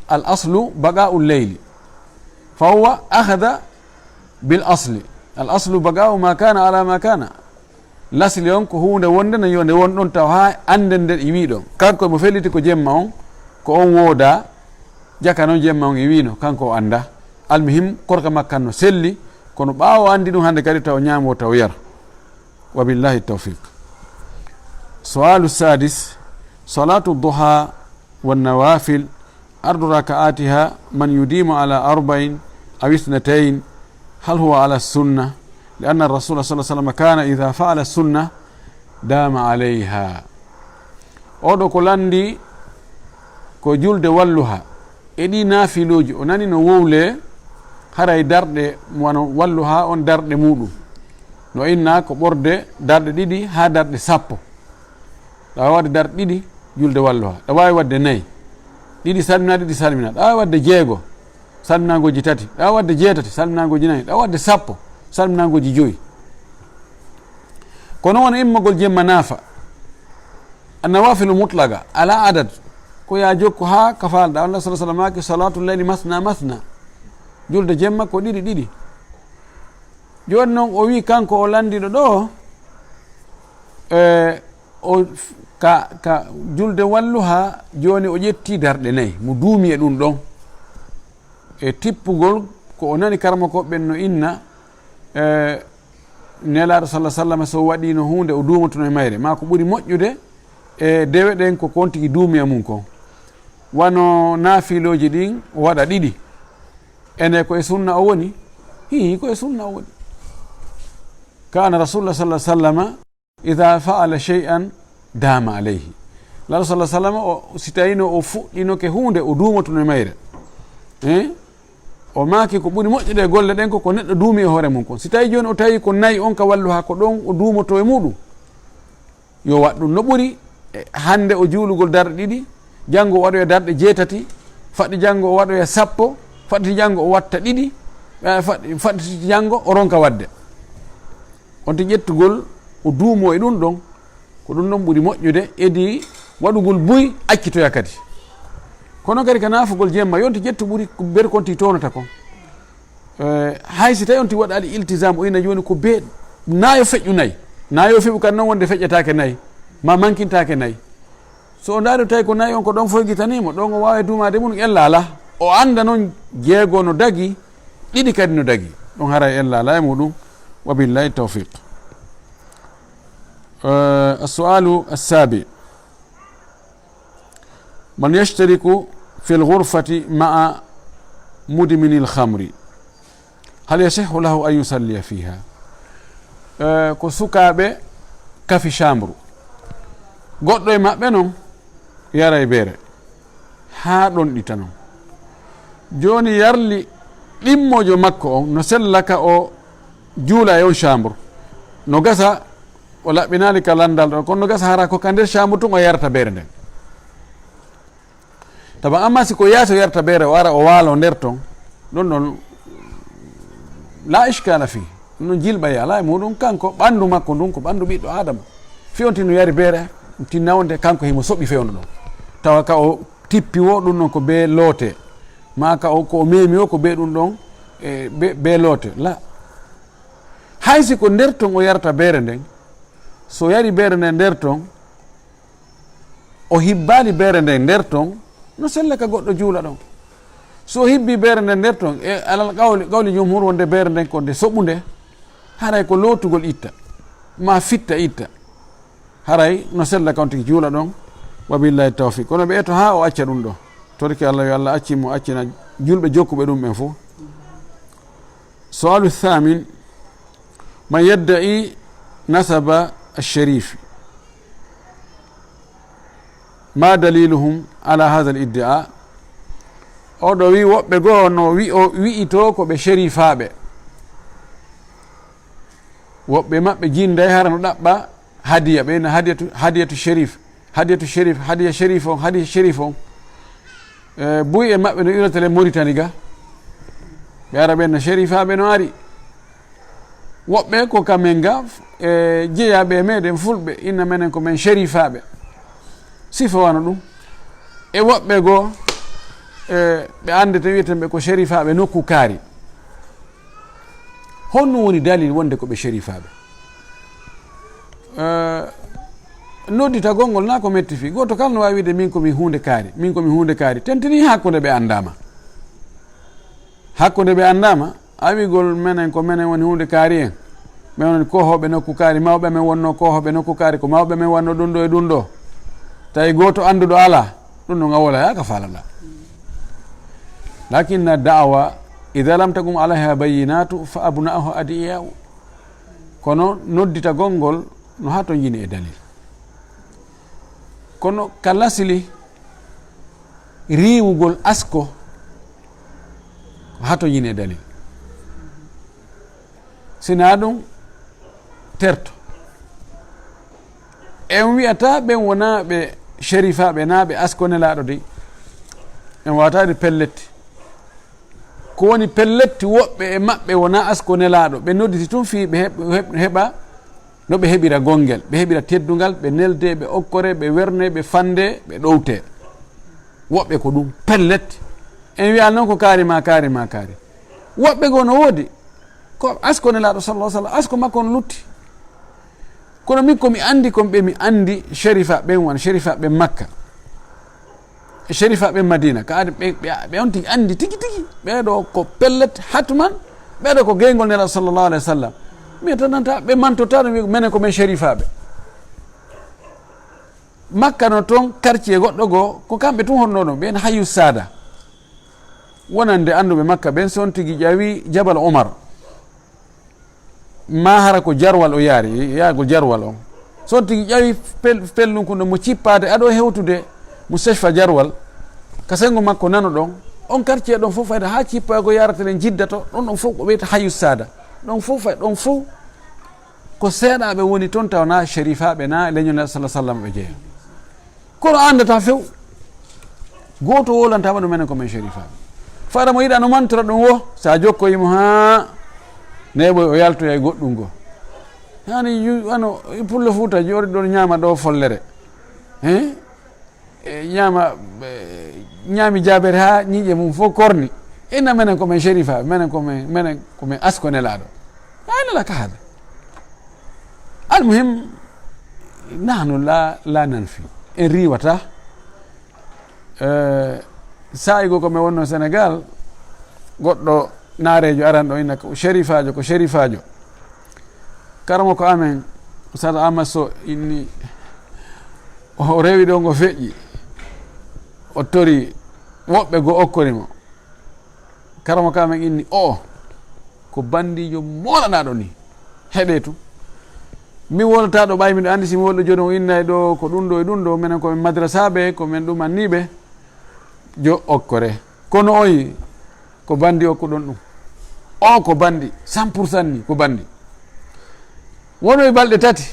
al aslu baqa'u leyli, fa huwa akhadha bil asli, al aslu baqa'u ma kana ala ma kana. Lasli on ko huunde wonde no yo nde won ɗon taw haa annden nden iwi ɗon. Kanko mo felliti ko jemma on, ko on wooda, jaka non jemma on iwino, kanko o annda. Almuhim, korka makka no selli, kono ɓaawo anndi ɗum hannde kadi taw ñaamo taw yar. Wa billahi tawfiq. Su'alu sadis, salatu duha wa nawafil, adadu raka'atiha man yudimu ala arba'in aw ithnatayn, hal huwa ala sunna? Li anna Rasul sallallahu alaihi wasallam kana idha fa'ala sunna dama alaiha. Oɗo ko landi ko julde walluha e ɗi naafilooji, o nani no wowle, haray darɗe wano walluha on darɗe muɗum no inna ko ɓorde darɗe ɗiɗi haa darɗe sappo. Ɗa waawi waɗde darɗe ɗiɗi julde walluha. Ɗa waawi waɗde nayi. Ɗiɗi salmina, ɗiɗi salmina. Ɗa waawi waɗde jeego, salminangooji tati. Ɗa waawi waɗde jeetati, salminangooji nayi. Ɗa waawi waɗde sappo, salminangooji joyi. Kono wona immagol jemma naafa. Annawafilu mutlaqa, ala adad. Ko ya jokku haa ka faalɗa. Allah sallallahu alaihi wasallam maaki, "Salatu layli masna masna." Julde jemma ko ɗiɗi ɗiɗi. Jooni non o wi kanko o landiɗo ɗo, e, o f-, ka, ka julde walluha, jooni o ƴetti darɗe nayi, mo duumi e ɗum ɗon. E tippugol ko o nani karamokooɓe ɓen no inna, e, Nelaaɗo sallallahu alaihi wasallam so waɗino huunde o duumotono e mayre, maa ko ɓuri moƴƴude e dewe ɗen ko kon tigi duumi e mum kon. Wano naafilooji ɗin o waɗa ɗiɗi. Ene ko e sunna o woni? Hii, ko e sunna o woni. Kana Rasulullah sallallahu alaihi wasallam idha fa'ala shay'an dama alayhi. Nelaaɗo sallallahu alaihi wasallam o, si tawino o fuɗɗinoke huunde, o duumotono e mayre. Eh? O maaki ko ɓuri moƴƴude e golle ɗen ko ko neɗɗo duumi e hoore mum kon. Si tawi jooni o tawi ko nayi on ka walluha ko ɗon o duumoto e muɗum, yo waɗ ɗum no ɓuri, e, hannde o juulugol darɗe ɗiɗi, janngo o waɗoya darɗe jeetati, faɗɗi janngo o waɗoya sappo, faɗɗi janngo o watta ɗiɗi, e, faɗɗi, faɗɗi janngo o ronka waɗde. On ti ƴettugol o duumo e ɗum ɗon, ko ɗum ɗon ɓuri moƴƴude, edi waɗugol buy accitoya kadi. Kono kadi ka naafugol jemma, yonti ƴettu ɓuri ko ber kon ti townata kon. Eh, hay si tawi on ti waɗa ali iltisam, o ina jooni ko be naayo feƴƴu nayi. Naayo feɓu kan non wonde feƴƴataake nayi, ma mankintaake nayi. So o ndaari tawi ko nayi on ko ɗon foygitanimo, ɗon o waawi duumaade mum ella alaa. O annda non jeego no dagi, ɗiɗi kadi no dagi. Ɗum haray ella alaa e muɗum. Wa billahi tawfiq. Eh, as-su'alu as-sabi. Man yashtariku fil ghurfati ma'a mudminil khamri, hal yasihhu lahu an yusalliya fiha? Eh, ko sukaaɓe kafi chambre. Goɗɗo e maɓɓe non yaray beere haa ɗon ɗita non. Jooni yarli ɗimmojo makko on no sella ka o juula e on chambre. No gasa o laɓɓinaali ka landal ɗon, kono no gasa hara ko ka nder chambre tun o yarata beere nden. Taba amma si ko yaasi o yarata beere, o ara o waalo nder ton, ɗon ɗon la ishkala fi, ɗum ɗon jilɓay alaa e muɗum, kanko ɓanndu makko ndun ko ɓanndu ɓiɗɗo Adama. Fi on tino yari beere, tinna wonde kanko himo soɓi fewndo ɗon. Tawa ka o tippi wo ɗum ɗon ko be loote, ma ka o, ko o memi wo ko be ɗum ɗon, e, be, be loote. La. Hay si ko nder ton o yarata beere nden, so yari beere nden nder ton, o hibbaali beere nden nder ton, no sella ka goɗɗo juula ɗon. So o hibbi beere nden nder ton, e alal qawli, qawli jumhur wonde beere nden ko nde soɓunde, haray ko lootugol itta, ma fitta itta. Haray no sella ka on tigi juula ɗon, wa billahi tawfiq. Kono ɓe eto haa o acca ɗum ɗo. Torki Allah, yo Allah acci mo, accina julɓe jokkuɓe ɗum ɓen fof. Su'alu thamin, man yadda'i nasaba ash-sharif, ma daliluhum ala hadha al-iddi'a? Oɗo wi woɓɓe goo no wi-, o wi'ito ko ɓe sherifaaɓe. Woɓɓe maɓɓe jinday hara no ɗaɓɓa hadiya, ɓe na hadiyatu, hadiyatu sherif, hadiyatu sherif, hadiya sherif on, hadiya sherif on. Eh, buy e maɓɓe no iwrata le Mauritanie ga. Ɓe ara ɓen no sherifaaɓe no ari. Woɓɓe ko kamen ga, e, jeyaaɓe e meɗen fulɓe, inna menen ko men sherifaaɓe. Sifa wano ɗum. E woɓɓe goo, e, ɓe anndete, wiyeten ɓe ko sherifaaɓe nokku kaari. Honno woni dalil wonde ko ɓe sherifaaɓe? E, nodditagol ngol na ko metti fii. Gooto kala no waawi wiide, "Min ko mi huunde kaari, min ko mi huunde kaari." Tentini hakkunde ɓe anndaama. Hakkunde ɓe anndaama, awigol menen ko menen woni huunde kaari en. Men woni koohooɓe nokku kaari, mawɓe men wonno koohooɓe nokku kaari, ko mawɓe men wanno ɗum ɗo e ɗum ɗo. Tawi gooto annduɗo alaa, ɗum ɗon a woloyaaka faalana. Lakinna da'wa, idha lam takum alayha bayyinatu, fa abna'uha adi'ya'u. Kono nodditagol ngol no hatonjini e dalil. Kono ka lasli riiwugol asko, ko hatonjini e dalil. Sina ɗum terto. En wi'ata ɓen wona ɓe sherifaaɓe na ɓe asko Nelaaɗo dey. En wataade pellet. Ko woni pellet, woɓɓe e maɓɓe wona asko Nelaaɗo. Ɓe nodditi tun fii ɓe heɓ-, heɓ-, heɓa no ɓe heɓira gongel, ɓe heɓira teddungal, ɓe nelde, ɓe okkore, ɓe werne, ɓe fande, ɓe ɗowte. Woɓɓe ko ɗum pellet. En wi'a non ko kaari ma, kaari ma, kaari. Woɓɓe goo no woodi. Ko asko Nelaaɗo sallallahu alaihi wasallam, asko makko on lutti. Kono min ko mi anndi kon ɓe mi anndi sherifa ɓen, wan sherifa ɓen Makka. Sherifa ɓen Madina, ka adi ɓe, ɓe, ɓe on tigi anndi tigi tigi. Ɓee ɗoo ko pellet hatman, ɓee ɗoo ko geyngol Nelaaɗo sallallahu alaihi wasallam. Mi tananta, ɓe mantota ɗum, menen ko men sherifaaɓe. Makka no ton quartier goɗɗo goo, ko kamɓe tun honno ɗon, ɓen Hayyu Saada. Wonande annduɓe Makka ɓen, si on tigi ƴawi Jabal Umar, ma hara ko Jarwal o yaari, yaagol Jarwal on. Si on tigi ƴawi pel-, pellun kun ɗon mo cippaade, aɗo hewtude Mustashfa Jarwal, ka sengo makko nano ɗon, on quartier ɗon fof fayda haa cippa ko yarata ɗen Jidda to, ɗon ɗon fof ko wiyata Hayyu Saada. Ɗon fof fay-, ɗon fof ko seeɗaaɓe woni ton, tawa na sherifaaɓe, na leñol Nelaaɗo sallallahu alaihi wasallam ɓe jeeya. Kono anndata few. Gooto wowlantaama ɗum, menen ko men sherifaaɓe. Fara mo yiɗa no mantora ɗum wo, sa jokkoyi mo haa neeɓoy o yaltoya e goɗɗum goo. Hani yu-, ano, e Pullo Fuuta joori ɗon ñaama ɗo follere. Hein? E ñaama, e, ñaami jaabere haa ñiiƴe mum fof korni. Inna menen ko men sherifa, menen ko men, menen ko men asko Nelaaɗo. Haa nela ka hada. Almuhim, nahnu la, la nanfi. En riiwata. E, saa'i goo ko men wonno Senegal, goɗɗo naareejo aran ɗo inna ko sherifaajo, ko sherifaajo. Karamoko amen, Ustaz Ahmad Sow inni, o rewi ɗo ngo feƴƴi, o tori woɓɓe goo okkori mo. Karamoko amen inni, o, ko bandiijo moolanaɗo ni. Heɗe tu. Mi wolata ɗo ɓay miɗo anndi si mi wolɗo jooni o innay ɗo ko ɗum ɗo e ɗum ɗo, menen ko men madrasaaɓe, ko men ɗum anniiɓe. Jo okkore. Kono oyi, ko bandi okkuɗon ɗum. O ko bandi, cent pour cent ni ko bandi. Wono e balɗe tati,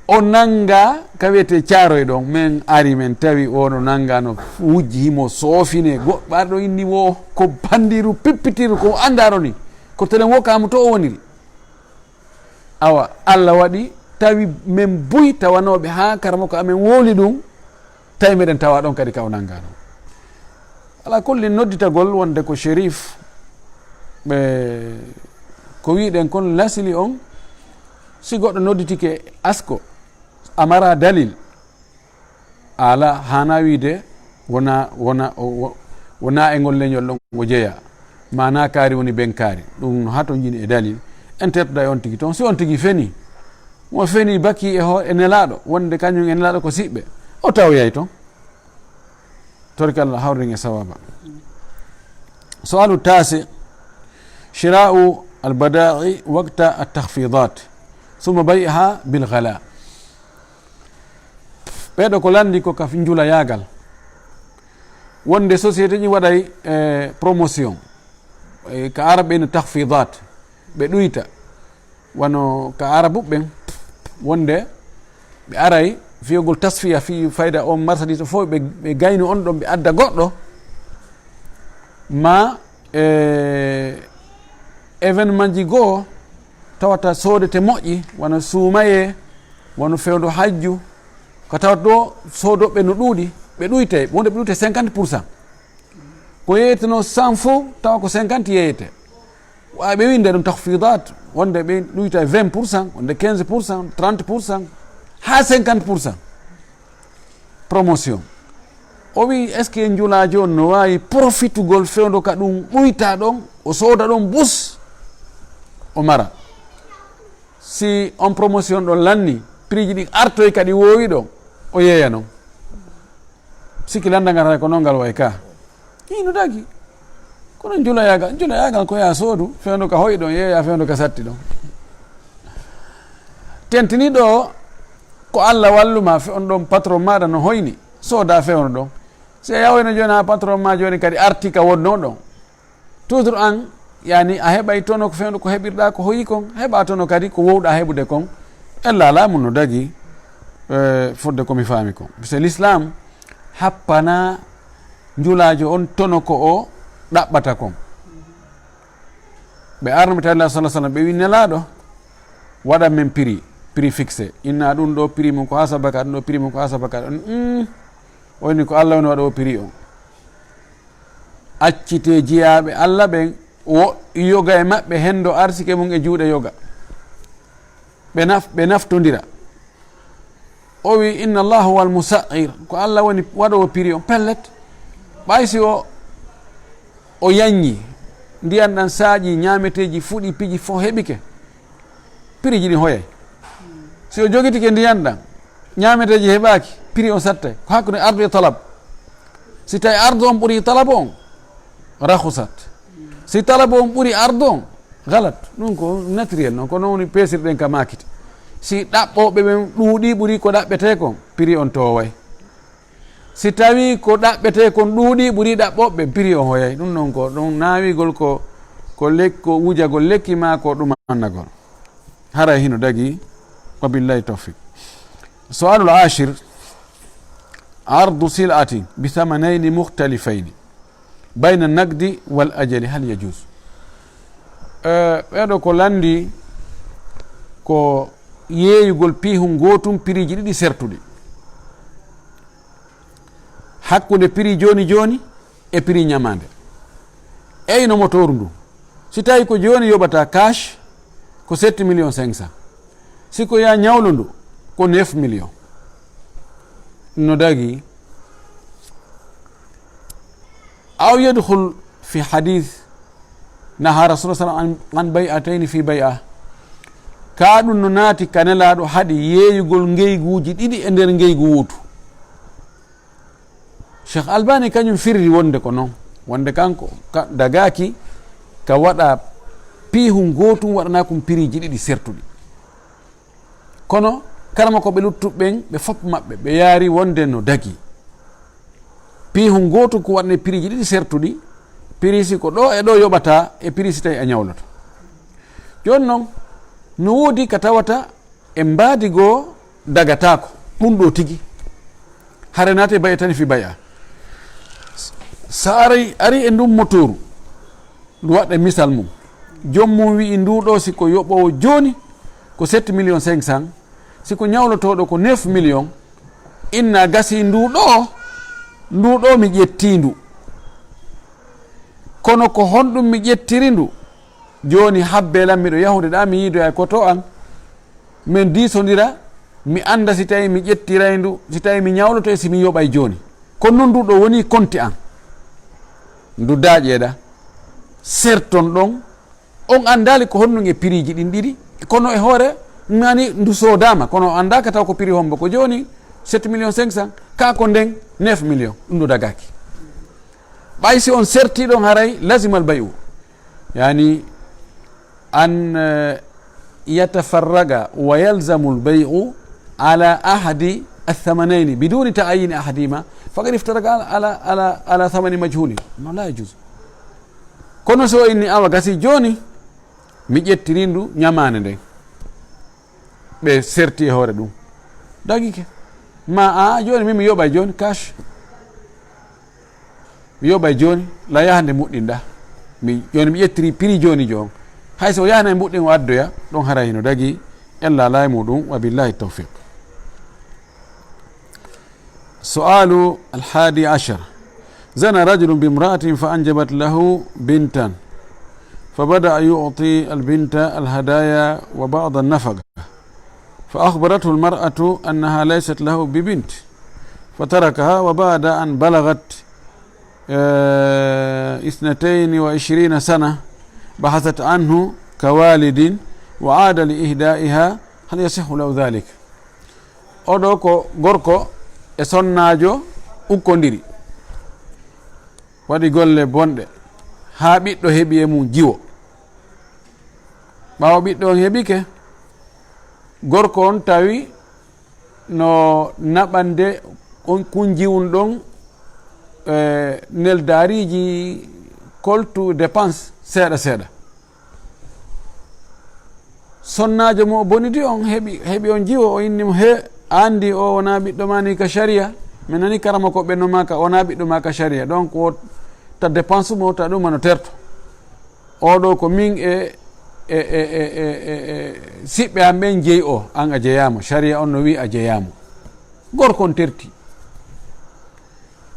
o nanga ka wiyete Caaroy ɗon. Men ari men tawi o no nanga no wujji himo soofine. Goɗɗo ari ɗo inni wo ko bandiru pippitiru ko andaro ni. Ko telen wo kamu to o woniri. Awa, Allah waɗi tawi men buy tawanooɓe haa karamoko amen wowli ɗum, tawi meɗen tawa ɗon kadi ka o nanngaano. Ala kulli, nodditagol wonde ko sherif, ɓe, ko wiɗen kon lasili on, si goɗɗo nodditike asko, a mara dalil, ala, hana wiide wona, wona, o, o, wona e ngol leñol ɗon o jeya. Mana kaari woni ben kaari. Ɗum no hato jini e dalil. En tertoda e on tigi toon. Si on tigi feni, mo feni baki e ho-, e Nelaaɗo, wonde kañum e Nelaaɗo ko siɓɓe, o tawoyay toon. Torikalla hawrin e sawaba. Su'alu tasi, shira'u al-bada'i waqta at-takhfidat, thumma bay'ha bil ghala. Ɓeeɗo ko lanndi ko ka njulayaagal. Wonde société ji waɗay, eh, promotion. Eh, ka Arab ɓe no tahfidat. Ɓe ɗuyta. Wano ka Arabu ɓen. Wonde ɓe aray fiyogol tasfiya fi fayda on marchandise fof ɓe, ɓe gayno on ɗon ɓe adda goɗɗo. Ma, eh, événement ji goo tawata soodete moƴƴi, wano suumayee, wano fewndo hajju, ka tawata ɗo soodooɓe no ɗuuɗi, ɓe ɗuytay, wonde ɓe ɗuytay cinquante pour cent. Ko yeeyeteno cent fof, tawa ko cinquante yeeyete. Wa ɓe winnde ɗum takhfidat, wonde ɓe ɗuytay vingt pour cent, wonde quinze pour cent, trente pour cent, haa cinquante pour cent. Promotion. O wi, est-ce que njulaajo on no waawi profitugol fewndo ka ɗum ɗuyta ɗon, o sooda ɗon bus, o mara? Si on promotion ɗon lanni, prix ji ɗi artoy kadi woowi ɗon, o yeeya non. Sikki lannda ngal hara ko non ngal way ka. Hino dagi. Kono njulayagal, njulayagal ko yaa soodu, fewndo ka hoy ɗon, yeeya fewndo ka satti ɗon. Tentini ɗo, ko Alla walluma fe-, on ɗon patron maɗa no hoyni, sooda fewndo ɗon. Si a yahoyno jooni ha patron ma jooni kadi arti ka wonno ɗon. Toujours an, yani a heɓay tono ko fewndo ko heɓirɗa ko hoyi kon, heɓa tono kadi ko wowɗa heɓude kon. Ella laamu no dagi, eh, fodde ko mi faami kon. Parce que l'islam happana njulaajo on tono ko o ɗaɓɓata kon. Ɓe arno ɓe tawi Allah sallallahu alaihi wasallam, ɓe wi Nelaaɗo, waɗan men prix, prix fixé. Inna ɗum ɗo prix mum ko ha sabaka, ɗum ɗo prix mum ko ha sabaka. Mm. O inni ko Allah woni waɗo o prix on. Accite jiyaaɓe Allah ɓen, wo yoga e maɓɓe hendo arsike mum e juuɗe yoga. Ɓe naf-, ɓe naftondira. O wi, "Inna Allah huwal musa'ir." Ko Allah woni waɗowo prix on. Pellet. Ɓay si o, o yanyi, ndiyan ɗan saaƴi, ñaameteeji fuɗi, piji fof heɓike, prix ji ɗin hoyay. Si o jogitike ndiyan ɗan, ñaameteeji heɓaaki, prix on sattay. Ko hakkunde ardu e talab. Si tawi ardu on ɓuri talab on, rakhusat. Si talab on ɓuri ardu on, galat. Ɗum ko naturel non, ko non woni peesirɗen ka maakiti. Si ɗaɓɓooɓe ɓen ɗuuɗi ɓuri ko ɗaɓɓetee kon, prix on toway. Si tawi ko ɗaɓɓetee kon ɗuuɗi ɓuri ɗaɓɓooɓe, prix on hoyay. Ɗum non ko ɗum naawigol ko, ko lek-, ko wujagol lekki maa ko ɗumannagol. Haray hino dagi, wa billahi tawfiq. Su'alul ashir, ardu sil'atin bi thamanayni mukhtalifayni bayna naqdi wal ajali, hal yajuz? Eh, ɓeɗo ko landi ko yeeyugol piihun gootun prix ji ɗiɗi sertuɗi. Hakkunde prix jooni jooni e prix ñamaande. Eyno motooru ndu. Si tawi ko jooni yoɓata cash, ko sept millions cinq cents. Si ko yaa ñawlo ndu, ko neuf millions. No dagi. Aw yadkhul fi hadith naha Rasulullah sallallahu alaihi wasallam an, an bay'atayn fi bay'a. Ka ɗum no naati ka Nelaaɗo haɗi yeeyugol ngeyguuji ɗiɗi e nder ngeygu wootu. Cheikh Albani kañum firri wonde ko non. Wonde kanko ka dagaaki ka waɗa piihun gootun waɗanaa kun prix ji ɗiɗi sertuɗi. Kono karama ko ɓe luttuɓe ɓen, ɓe fof maɓɓe, ɓe yaari wonde no dagi. Piihun gootun ko waɗanee prix ji ɗiɗi sertuɗi, prix si ko ɗo e ɗo yoɓata e prix si tawi a ñawloto. Jooni non, no woodi ka tawata e mbaadi goo dagataako, ɗum ɗo tigi. Hare naate bay'a tan fi bay'a. Sa ari, ari e ndun motooru, ndu waɗa misal mum. Joom mum wi'i ndu ɗo si ko yoɓoowo jooni ko sept millions cinq cents, si ko ñawlotooɗo ko neuf millions, inna gasi ndu ɗo, ndu ɗo mi ƴettii ndu. Kono ko honɗum mi ƴettiri ndu? Jooni habbee lan miɗo yahude ɗa mi yiidoya ko to an. Min diisondira, mi annda si tawi mi ƴettiray ndu, si tawi mi ñawloto e si mi yoɓay jooni. Kono non ndu ɗo woni konti an. Ndu daaƴeɗa. Serton ɗon. On anndaali ko honɗum e prix ji ɗin ɗiɗi. Kono e hoore, nani ndu soodaama. Kono o anndaaka taw ko prix hombo. Ko jooni sept millions cinq cents, ka ko nden neuf millions. Ɗum ɗo dagaaki. Ɓay si on serti ɗon haray, lazimal bay'u. Yani, an, eh, yatafarraga wa yalzamul bay'u ala ahadi athamanayni biduni ta'yini ahadihima, faqad iftaraga ala, ala, ala, ala thamani majhulin. No, la yajuz. Kono so inni awa gasi jooni, mi ƴettiri ndu ñamaande nden. Ɓe serti e hoore ɗum. Dagike. Ma a, jooni min mi yoɓay jooni cash. Mi yoɓay jooni, la yahande muɗɗinɗa. Mi, jooni mi ƴettiri prix jooni joon. Hay so o yahanay mbuɗɗen o addoya, ɗon haray hino dagi, ella alaa e muɗum, wa billahi tawfiq. سؤال الحادي عشر: زنى رجل بامرأة فأنجبت له بنتا، فبدأ يعطي البنت الهدايا وبعض النفقة، فأخبرته المرأة أنها ليست له ببنت، فتركها، وبعد أن بلغت، آه، اثنتين وعشرين سنة بحثت عنه كوالد وعاد لإهدائها، هل يصح له ذلك؟ Oɗo ko gorko e sonnaajo ukkondiri, waɗi golle bonɗe, haa ɓiɗɗo heɓi e mum jiwo. Ɓaawo ɓiɗɗo on heɓike, gorko on tawi no naɓande on kun jiwun ɗon, e, neldaariiji, koltu, dépense seeɗa seeɗa. Sonnaajo mo o bonidi on heɓi, heɓi on jiwo, o inni mo, "He, a anndi o wonaa ɓiɗɗo maa ni ka sharia? Mi nani karama ko ɓe no maaka, o wonaa ɓiɗɗo maa ka sharia. Donc, o ta dépense mo, ta ɗum ano terto. Oɗo ko min e, e, e, e, e, e, e siɓɓe am ɓen jeyi o, an a jeyaama. Sharia on no wi'i a jeyaama." Gorko on terti.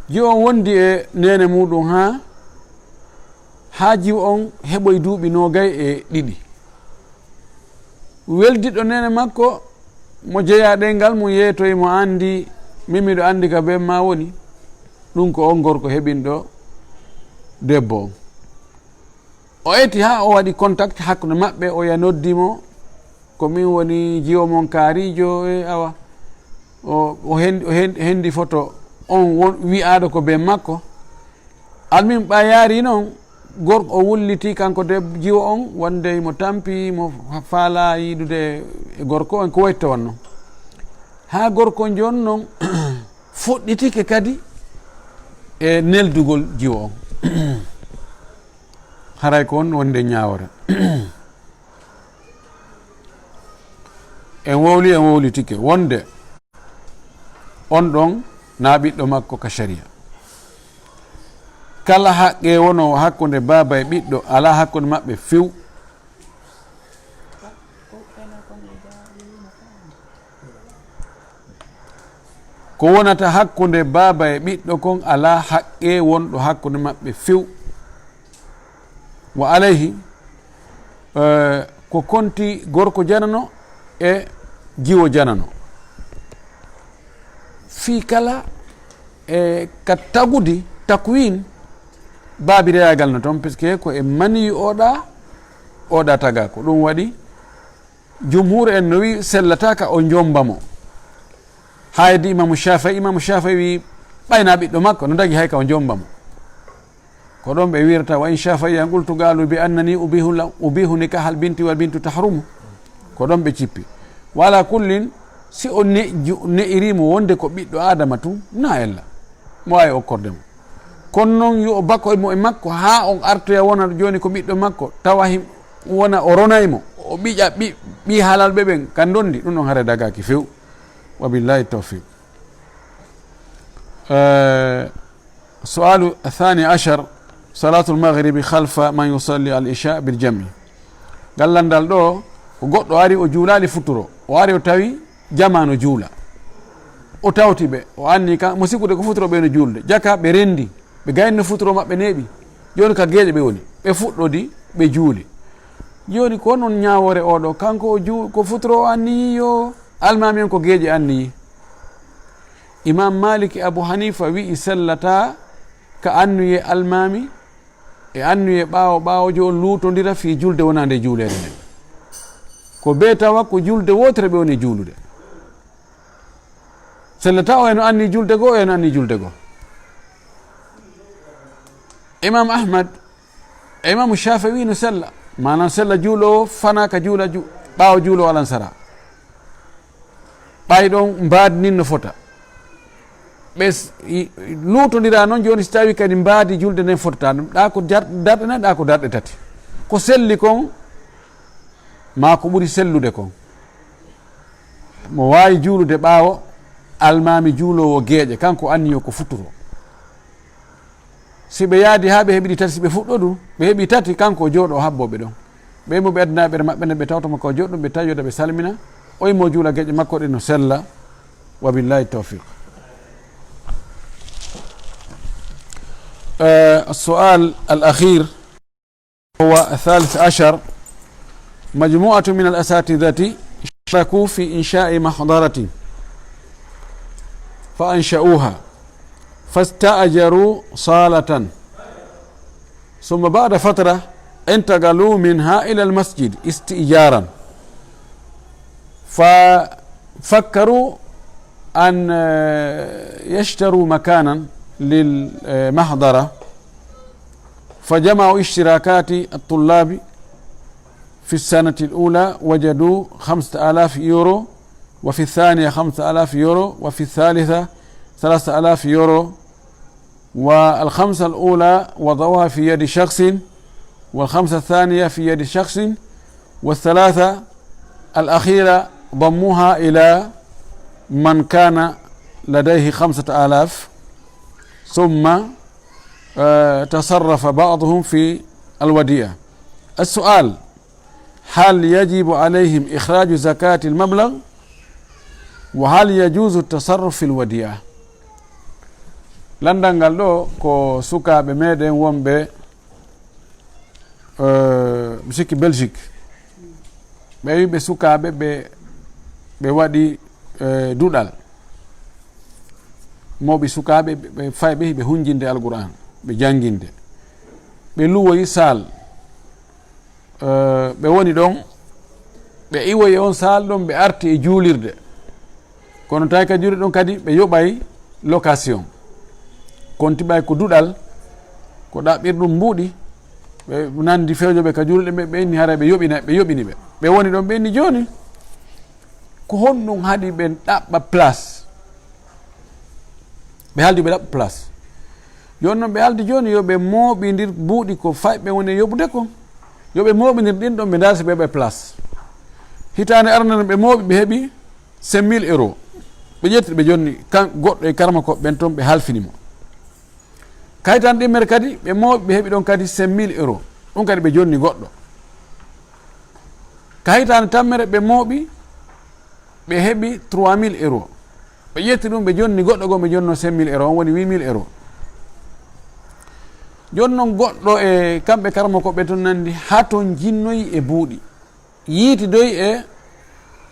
Jiwo on wondi e neene muɗum haa, haa jiwo on heɓoy duuɓi noogay e ɗiɗi. Weldiɗo neene makko mo jeyaa ɗengal mum yeetoyi mo, "Anndi, min miɗo anndi ka ben maa woni." Ɗum ko on gorko heɓinɗo debbo on. O eti haa o waɗi contact hakkunde maɓɓe, o ya noddi mo, "Ko min woni jiwo mon kaariijo, e awa." O, o hen-, o hen-, hendi foto on won-, wi'aaɗo ko ben makko. Almin ɓa yaari non, gorko o wulliti kanko deb-, jiwo on, wonde mo tampi, mo fa-, faalaa yiidude e gorko on, ko wayto wonno. Haa gorko on jooni non fuɗɗitike kadi e neldugol jiwo on. Haray ko on wonde ñaawore. En wowli, en wowlitike wonde on ɗon na ɓiɗɗo makko ka sharia. Kala haqqe wonoo hakkunde baaba e ɓiɗɗo, alaa hakkunde maɓɓe few. Ko wonata hakkunde baaba e ɓiɗɗo kon alaa haqqe wonɗo hakkunde maɓɓe few. Wa alayhi, eh, ko konti gorko janano e jiwo janano. Fii kala e ka tagudi, takwin, baabireyaagal no toon, puisque ko e maniyu oɗa, oɗa taga. Ko ɗum waɗi jumhur en no wi sellata ka o jomba mo. Haydi Imamu Shafii, Imamu Shafii wi ɓayna ɓiɗɗo makko, no dagi hay ka o jomba mo. Ko ɗon ɓe wirata, "Wa in shafa'i an qultu qalu bi annani ubihu la, ubihu nikahal binti wal bintu tahrumu." Ko ɗon ɓe cippi. Wa ala kullin, si o ne-, ju-, ne'iri mo wonde ko ɓiɗɗo Adama tun, na ella. Mo waawi okkorde mo. Kono non yo o bako mo e makko, haa on artoya wona jooni ko ɓiɗɗo makko, tawa him-, wona o ronay mo, o ɓiƴa ɓi-, ɓii halalɓe ɓen, ka ndondi, ɗum ɗon hare dagaki few. Wa billahi tawfiq. Eh, سؤال الثاني عشر: صلاة المغرب خلف من يصلي العشاء بالجمع. Ngal landal ɗo, ko goɗɗo ari o juulaali futuro, o ari o tawi jamaa no juula. O tawti ɓe, o anni ka, mo sikkude ko futuro ɓe no juulde. Jaka ɓe rendi, ɓe gayni no futuro maɓɓe neeɓi. Jooni ka geeƴe ɓe woni, ɓe fuɗɗodi, ɓe juuli. Jooni ko non ñaawoore oɗo, kanko o juu-, ko futuro o anniyi yo almaami en ko geeƴe anniyi. Imam Malik e Abu Hanifa wi'i sellataa ka annuye almaami e annuye ɓaawo ɓaawojo on luutondira fii julde wonande juuleede nden. Ko bee tawa ko julde wootere ɓe woni juulude. Sellataa o eno anni julde goo, o eno anni julde goo. Imam Ahmad e Imamu Shafi'i no sella, maanaam sella juuloowo fana ka juula ju-, ɓaawo juuloowo alansara. Ɓay ɗon mbaadi nin no fota. Ɓe s-, i-, luutondira non jooni si tawi kadi mbaadi julde nden fotata ɗum. Ɗa ko jar-, darɗe nayi, ɗa ko darɗe tati. Ko selli kon, maa ko ɓuri sellude kon. Mo waawi juulude ɓaawo almaami juuloowo geeƴe, kanko anniyo ko futuro. Si ɓe yaadi haa ɓe heɓi ɗi tati, si ɓe fuɗɗodu, ɓe heɓi tati, kanko o jooɗo habboo ɓe ɗon. Ɓe mo ɓe addinaa ɓere maɓɓe nde ɓe tawta mo ko joɗɗum, ɓe tawi yoda ɓe salmina. Oy mo juula geƴe makko ɗe no sella. Wa billahi tawfiq. Eh, السؤال الأخير هو الثالث عشر. مجموعة من الأساتذة اشتركوا في إنشاء محضرة فأنشأوها، فاستأجروا صالة، ثم بعد فترة انتقلوا منها إلى المسجد استئجارا، ففكروا أن، آه، يشتروا مكانا للمحضرة، فجمعوا اشتراكات الطلاب. في السنة الأولى وجدوا خمسة آلاف يورو، وفي الثانية خمسة آلاف يورو، وفي الثالثة ثلاثة آلاف يورو. والخمسة الأولى وضعوها في يد شخص، والخمسة الثانية في يد شخص، والثلاثة الأخيرة ضموها إلى من كان لديه خمسة آلاف، ثم، آه، تصرف بعضهم في الوديعة. السؤال: هل يجب عليهم إخراج زكاة المبلغ؟ وهل يجوز التصرف في الوديعة؟ Lanndal ngal ɗo ko sukaaɓe meɗen wonɓe, eh, mi sikki Belgique. Ɓe wi ɓe sukaaɓe ɓe, ɓe waɗi, eh, duɗal. Mawɓe sukaaɓe ɓe, ɓe fay ɓe, ɓe hunjinde Alqur'an, ɓe jannginde. Ɓe luwoyi saal. Eh, ɓe woni ɗon, ɓe iwoyi on saal ɗon, ɓe arti e juulirde. Kono tawi ka juulirde ɗon kadi, ɓe yoɓay location. Konti ɓay ko duɗal, ko ɗaɓɓirɗum mbuuɗi, ɓe nandi fewjoɓe ka juulirde ɓe, ɓe inni haray ɓe yoɓina, ɓe yoɓini ɓe. Ɓe woni ɗon, ɓe inni jooni, ko honɗum haɗi ɓe ɗaɓɓa place? Ɓe haaldi ɓe ɗaɓɓa place. Jooni noon ɓe haaldi jooni yo ɓe mooɓindir mbuuɗi ko fayɓe woni e yoɓude kon. Yo ɓe mooɓindir ɗin ɗon, ɓe ndaarti ɓe ɓe place. Hitaande arande ɓe mooɓi, ɓe heɓi cinq mille euros. Ɓe ƴetti ɓe jonni kan goɗɗo e karma ko ɓen toon ɓe halfini mo. Kaytan ɗimmere kadi, ɓe mooɓi, ɓe heɓi ɗon kadi cinq mille euros. Ɗum kadi ɓe jonni goɗɗo. Kaytan tammere ɓe mooɓi, ɓe heɓi trois mille euros. Ɓe ƴetti ɗum, ɓe jonni goɗɗo goo, ɓe jonno cinq mille euros, on woni huit mille euros. Jooni noon goɗɗo e kamɓe karma ko ɓe toon nandi, haa toon jinnoyi e buuɗi. Yiitidoyi e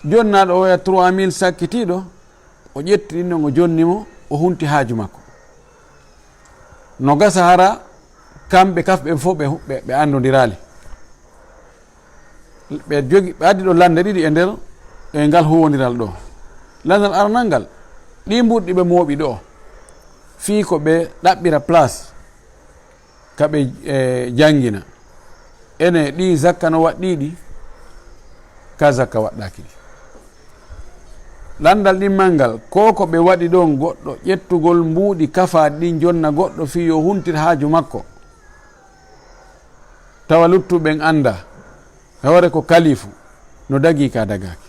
jonnaaɗo oya trois mille sakkitiiɗo, o ƴetti ɗin ɗon, o jonni mo, o hunti haaju makko. No gasa hara kamɓe kaf ɓe fof ɓe, ɓe, ɓe anndondiraali. Ɓe jogi, ɓe addi ɗo lannde ɗiɗi e nder, e ngal huwondiral ɗo. Lanndal aranal ngal, ɗi mbuuɗi ɓe mooɓi ɗo, fii ko ɓe ɗaɓɓira place, ka ɓe, e, janngina. Ene ɗi zakka no waɗɗii ɗi? Ka zakka waɗɗaaki ɗi. Lanndal ɗimmal ngal, ko ko ɓe waɗi ɗon goɗɗo ƴettugol mbuuɗi kafaaɗi ɗin jonna goɗɗo fii yo huntir haaju makko, tawa luttuɓe ɓen anndaa, hewre ko kalifu, no dagii ka dagaaki.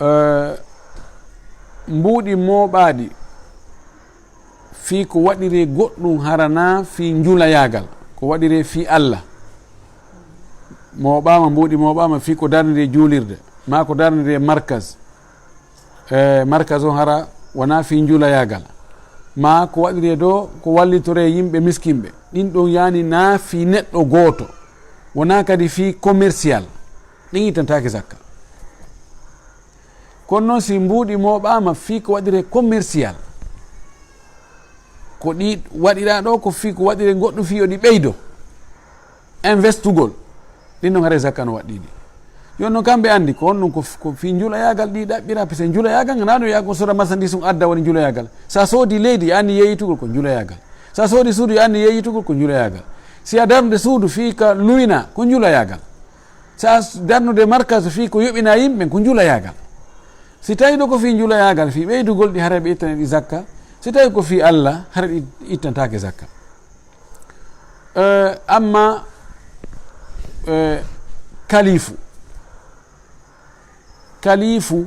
Eh, mbuuɗi mooɓaaɗi fii ko waɗiree goɗɗum hara naa fii njulayaagal, ko waɗiree fii Alla. Mooɓaama, mbuuɗi mooɓaama fii ko darniree juulirde, maa ko darniree markaz. E, markaz on hara wonaa fii njulayaagal, maa ko waɗiree ɗo ko wallitoree yimɓe miskinɓe. Ɗin ɗon yaani naa fii neɗɗo gooto, wonaa kadi fii commercial. Ɗin ittantaake zakka. Kono noon si mbuuɗi mooɓaama fii ko waɗiree commercial, ko ɗi waɗiraa ɗo ko fii ko waɗiree goɗɗum fii yo ɗi ɓeydo. Investitugol. Ɗin ɗon haray zakka no waɗɗii ɗi. Jooni noon kamɓe anndi ko honɗum ko, ko fii njulayaagal ɗi ɗaɓɓiraa, parce que njulayaagal nganaa ɗum yaa ko soda marchandise on adda woni njulayaagal. So a soodi leydi, a anndi yeeyitugol ko njulayaagal. So a soodi suudu, a anndi yeeyitugol ko njulayaagal. Si a darnude suudu fii ka luwinaa, ko njulayaagal. So a s-, darnude markaz fii ko yoɓinaa yimɓe ɓen, ko njulayaagal. Si tawii ɗo ko fii njulayaagal, fii ɓeydugol ɗi, haray ɓe ittana ɗi zakka. Si tawii ko fii Alla, haray ɗi ittantaake zakka. Eh, amma, eh, kalifu, kalifu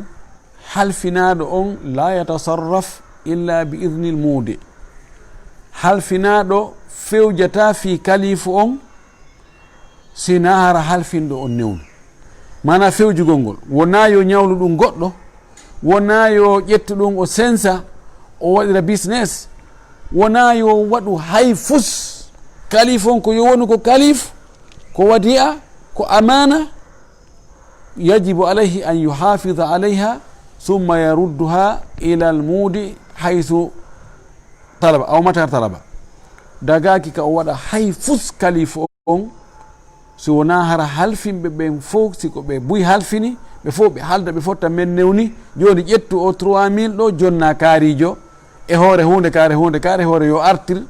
halfinaaɗo on, la yatasarraf illa bi idnil muudi. Halfinaaɗo fewjataa fii kalifu on, Si na hara halfinɗo on newnu. Mana fewjugol ngol. Wona yo ñawlu ɗum goɗɗo. Wona yo ƴettu ɗum o sensa, o waɗira business. Wona yo waɗu hay fus. Kalif on ko yo wonu ko kalif, ko wadi'a, ko amana. Yajibu alayhi an yuhafida alayha, summa yarudduha ila almudi haythu talaba, aw mata talaba. Dagaki ka o waɗa hay fus kalif on, si wona hara halfinɓe ɓen fof, si ko ɓe buy halfini, ɓe fof ɓe halda, ɓe fotta men newni, jooni ƴettu o trois mille ɗo, jonna kaarijo, e hoore hunde kaare, hunde kaare, hoore yo artir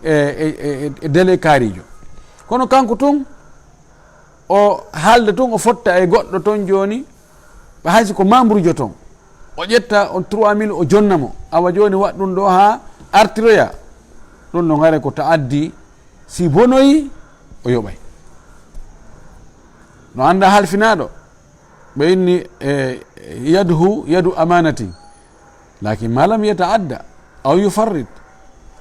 e, e, e, e délai kaarijo. Kono kanko tun, o halda tun, o fotta e goɗɗo ton jooni, ɓe hay si ko membre jo ton, o ƴetta on trois mille, o jonna mo, awa jooni waɗ ɗum ɗo haa artiroya. Ɗum ɗo ngare ko ta'addi, si bonoyi, o yoɓay. No annda halfinaaɗo, ɓe inni e yadu, yadu amanatin. Lakin ma lam yata'adda aw yufarrit.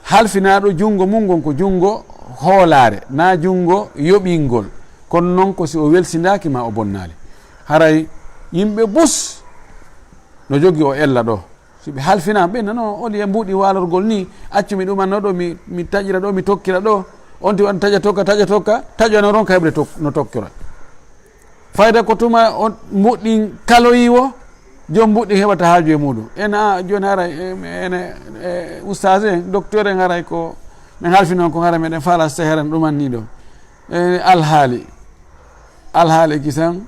Halfinaaɗo junngo mum ngon ko junngo hoolaare, na junngo yoɓingol. Kono noon ko si o welsindaaki ma o bonnaali. Haray yimɓe bus no jogi o ella ɗo. Si ɓe halfinaama, ɓe nano oli e mbuuɗi waalorgol ni, accu mi ɗumanno ɗo, mi, mi taƴira ɗo, mi tokkira ɗo. On ti on taƴa tokka, taƴa tokka, taƴa no ronka heɓde tok-, no tokkira. Fayda ko tuma on mbuɗɗin kaloyi wo, joom mbuɗɗin heɓata haaju e muɗum. Ena, jooni hara, e, ene, e, ustaas en, docteur en haray ko, min halfi noon ko hara meɗen faala seheren ɗuman ni ɗo. E, alhaali. Alhaali kisan,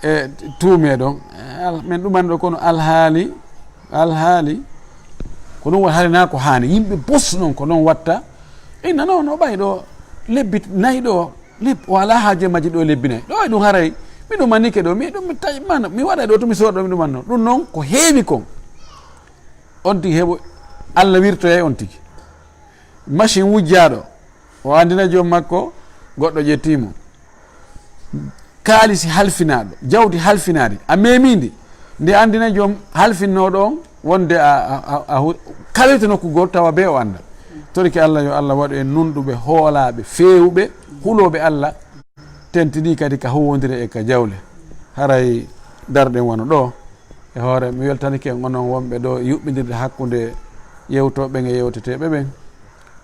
e, tuume ɗon. E, al-, min ɗuman ɗo kono alhaali, alhaali. Ko ɗum waɗi hara na ko haani. Yimɓe bos noon ko noon watta. Inna noon, no ɓay ɗo, lebbi nayi ɗo, Leb, o alaa haaju e majji ɗo e lebbi nayi. Ɗo e ɗum haray, mi ɗumannike ɗo, mi ɗum, mi taƴ-, mana, mi waɗa ɗo to mi sooda ɗo, mi ɗumanno. Ɗum noon ko heewi kon. On tigi heɓo, Allah wirtoyay on tigi. Machine wujjaaɗo, o anndina joom makko, goɗɗo ƴettii mo. Kaalisi halfinaaɗo, jawdi halfinaari, a meemii ndi. Nde anndina joom halfinnooɗo on, wonde a, a, a, a hu-, kawete nokku goo tawa bee o annda. Torike Allah, yo Allah waɗu en nunɗuɓe, hoolaaɓe, feewuɓe, hulooɓe Allah, tentini kadi ka huwwondire e ka jawle. Haray darɗen wano ɗo. E hoore, mi weltanike en onon wonɓe ɗo e yuɓɓindirde hakkunde yewtooɓe ɓen e yewteteeɓe ɓen.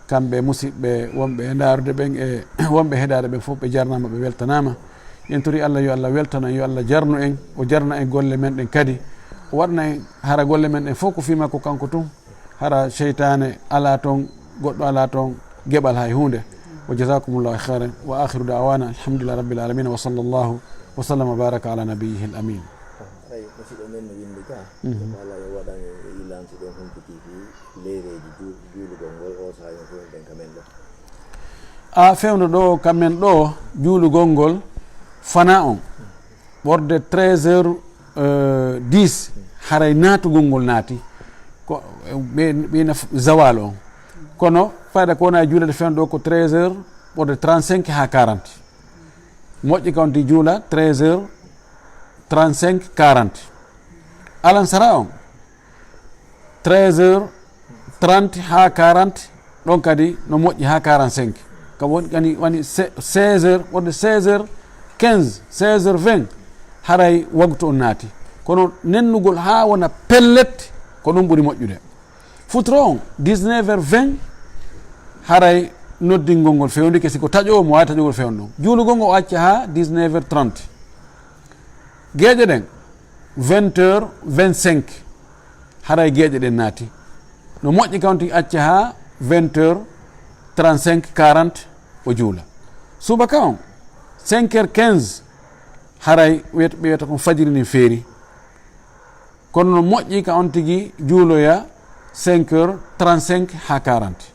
Kamɓe musiɓɓe wonɓe e ndaarude ɓen e wonɓe heɗaade ɓen fof, ɓe jarnaama, ɓe weltanaama. En tori Allah, yo Allah weltano en, yo Allah jarnu en, o jarna en golle men ɗen kadi. O waɗna en hara golle men ɗen fof ko fii makko kanko tun. Hara seytaane alaa toon, goɗɗo alaa toon geɓal hay huunde. Wa jazakumullahu khairan. Wa akhiru da'wana alhamdulillahi rabbil alamin. Wa sallallahu wa sallam wa baraka ala nabiyyihi al amin. Ay, musiɗɗo men no winndi ka. Mhm. Ko Allah yo waɗan e ilan si ɗon humpiti fii leyreeji ju-, juulugol ngol, o sahaa yo fewnɗen ka men ɗo. A fewndo ɗo ka men ɗo, juulugol ngol fana on. Ɓorde treize heures, euh, dix, haray naatugol ngol naati. Ko, eh, ɓe, ɓe na f-, zawal on. Kono, fayda ko wona juulede fewndo ɗo ko treize heures, ɓorde trente-cinq haa quarante. Moƴƴi ka on ti juula treize heures, trente-cinq, quarante. Alansara on, treize heures trente haa quarante, ɗon kadi no moƴƴi haa quarante-cinq. Ka woni, woni, woni se-, seize heures, wonde seize heures quinze, seize heures vingt, haray waktu on naati. Kono nennugol haa wona pellet, ko ɗum ɓuri moƴƴude. Futuro on, dix-neuf heures vingt, haray noddingol ngol fewndike, si ko taƴoowo mo waawi taƴugol fewndo. Juulugol ngol o acca haa dix-neuf heures trente. Geeƴe ɗen, vingt heures vingt-cinq, haray geeƴe ɗen naati. No moƴƴi ka on tigi acca haa vingt heures trente-cinq, quarante o juula. Subaka on, cinq heures quinze, haray wiyet-, ɓe wiyata kon fajiri ndin feeri. Kono no moƴƴi ka on tigi juuloya cinq heures trente-cinq haa quarante.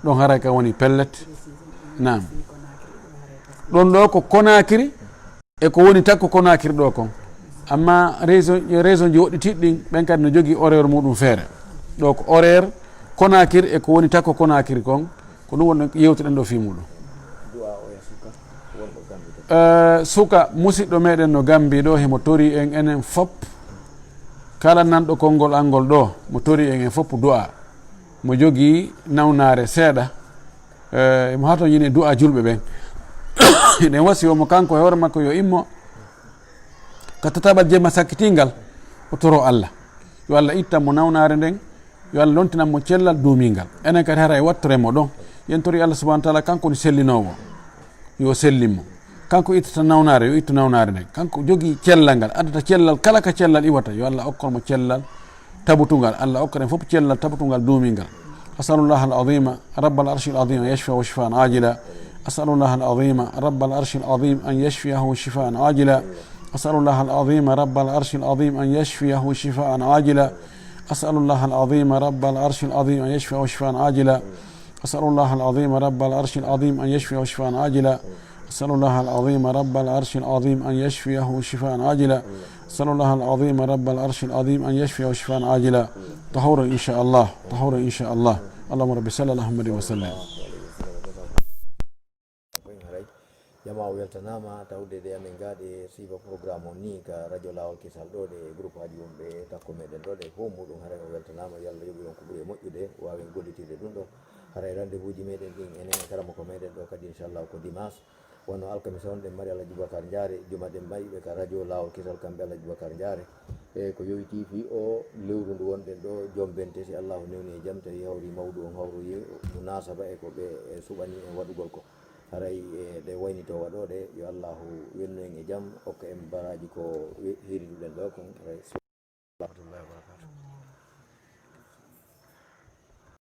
Ɗon haray ka woni pellet. Naam. Ɗon ɗo ko Konaakiri. E ko woni takko Konaakiri ɗo kon. Amma région, région ji woɗɗitiiɗi ɗin, ɓen kadi no jogii horaire muɗum feere. Ɗo ko horaire Konaakiri e ko woni takko Konaakiri kon, ko ɗum woni yewtuɗen ɗo fii muɗum. Eh, suka musiɗɗo meɗen no Gambi ɗo, himo tori en enen fop. Kala nanɗo konngol angol ɗo, mo tori en en fop du'a. Mo jogii nawnaare seeɗa, eh, mo hato yini du'a julɓe ɓen. Eɗen wasiyo mo kanko e hoore makko yo immo ka tataɓal jemma sakkitingal, o toro Allah. Yo Allah ittan mo nawnaare nden, yo Allah lontinan mo cellal duumingal. Enen kadi hara e wattore mo ɗon. Yen tori Allah subhanahu wa taala, kanko woni sellinoowo, yo sellin mo. Kanko ittata nawnaare, yo ittu nawnaare nden. Kanko jogii cellal ngal, addata cellal kala ka cellal iwata. Yo Allah okkor mo cellal tabutungal. Allah okka en fof cellal tabutungal duumingal. أسأل الله العظيم رب العرش العظيم أن يشفيه شفاء عاجلا. أسأل الله العظيم رب العرش العظيم أن يشفيه شفاء عاجلا. أسأل الله العظيم رب العرش العظيم أن يشفيه شفاء عاجلا. أسأل الله العظيم رب العرش العظيم أن يشفيه شفاء عاجلا. أسأل الله العظيم رب العرش العظيم أن يشفيه شفاء عاجلا. أسأل الله العظيم رب العرش العظيم أن يشفيه شفاء عاجلا. أسأل الله العظيم رب العرش العظيم أن يشفيه شفاء عاجلا. طهورا إن شاء الله، طهورا إن شاء الله. اللهم رب صل على محمد وسلم. Jama o weltanaama tawde ɗe amin gaaɗe siifa programme on ni ka radio Laawol Kesal ɗo ɗe groupe aji wonɓe takko meɗen ɗo ɗe fof muɗum haray o weltanaama. Yo Allah yoɓi on ko ɓuri e moƴƴude, waawen gollitirde ɗum ɗo. Haray rendez-vous ji meɗen ɗin enen e karamoko meɗen ɗo kadi inchallah ko dimanche. Wonno alkamisa on ɗen mari Alhaji Boubacar Ndiare, juma ɗen mari ɓe ka radio Laawol Kesal kamɓe Alhaji Boubacar Ndiare. E ko yowiti fii o lewru ndu wonɗen ɗo jombente si Allahu newni e jam tawi hawri mawdu on hawroyi munasaba e ko ɓe e suɓani en waɗugol ko. Haray e ɗe waynitoowa ɗo ɗe, yo Allahu welnu en e jam, okka en baraaji ko we-, hiriduɗen ɗo kon. Haray. Warahmatullahi wabarakatuh.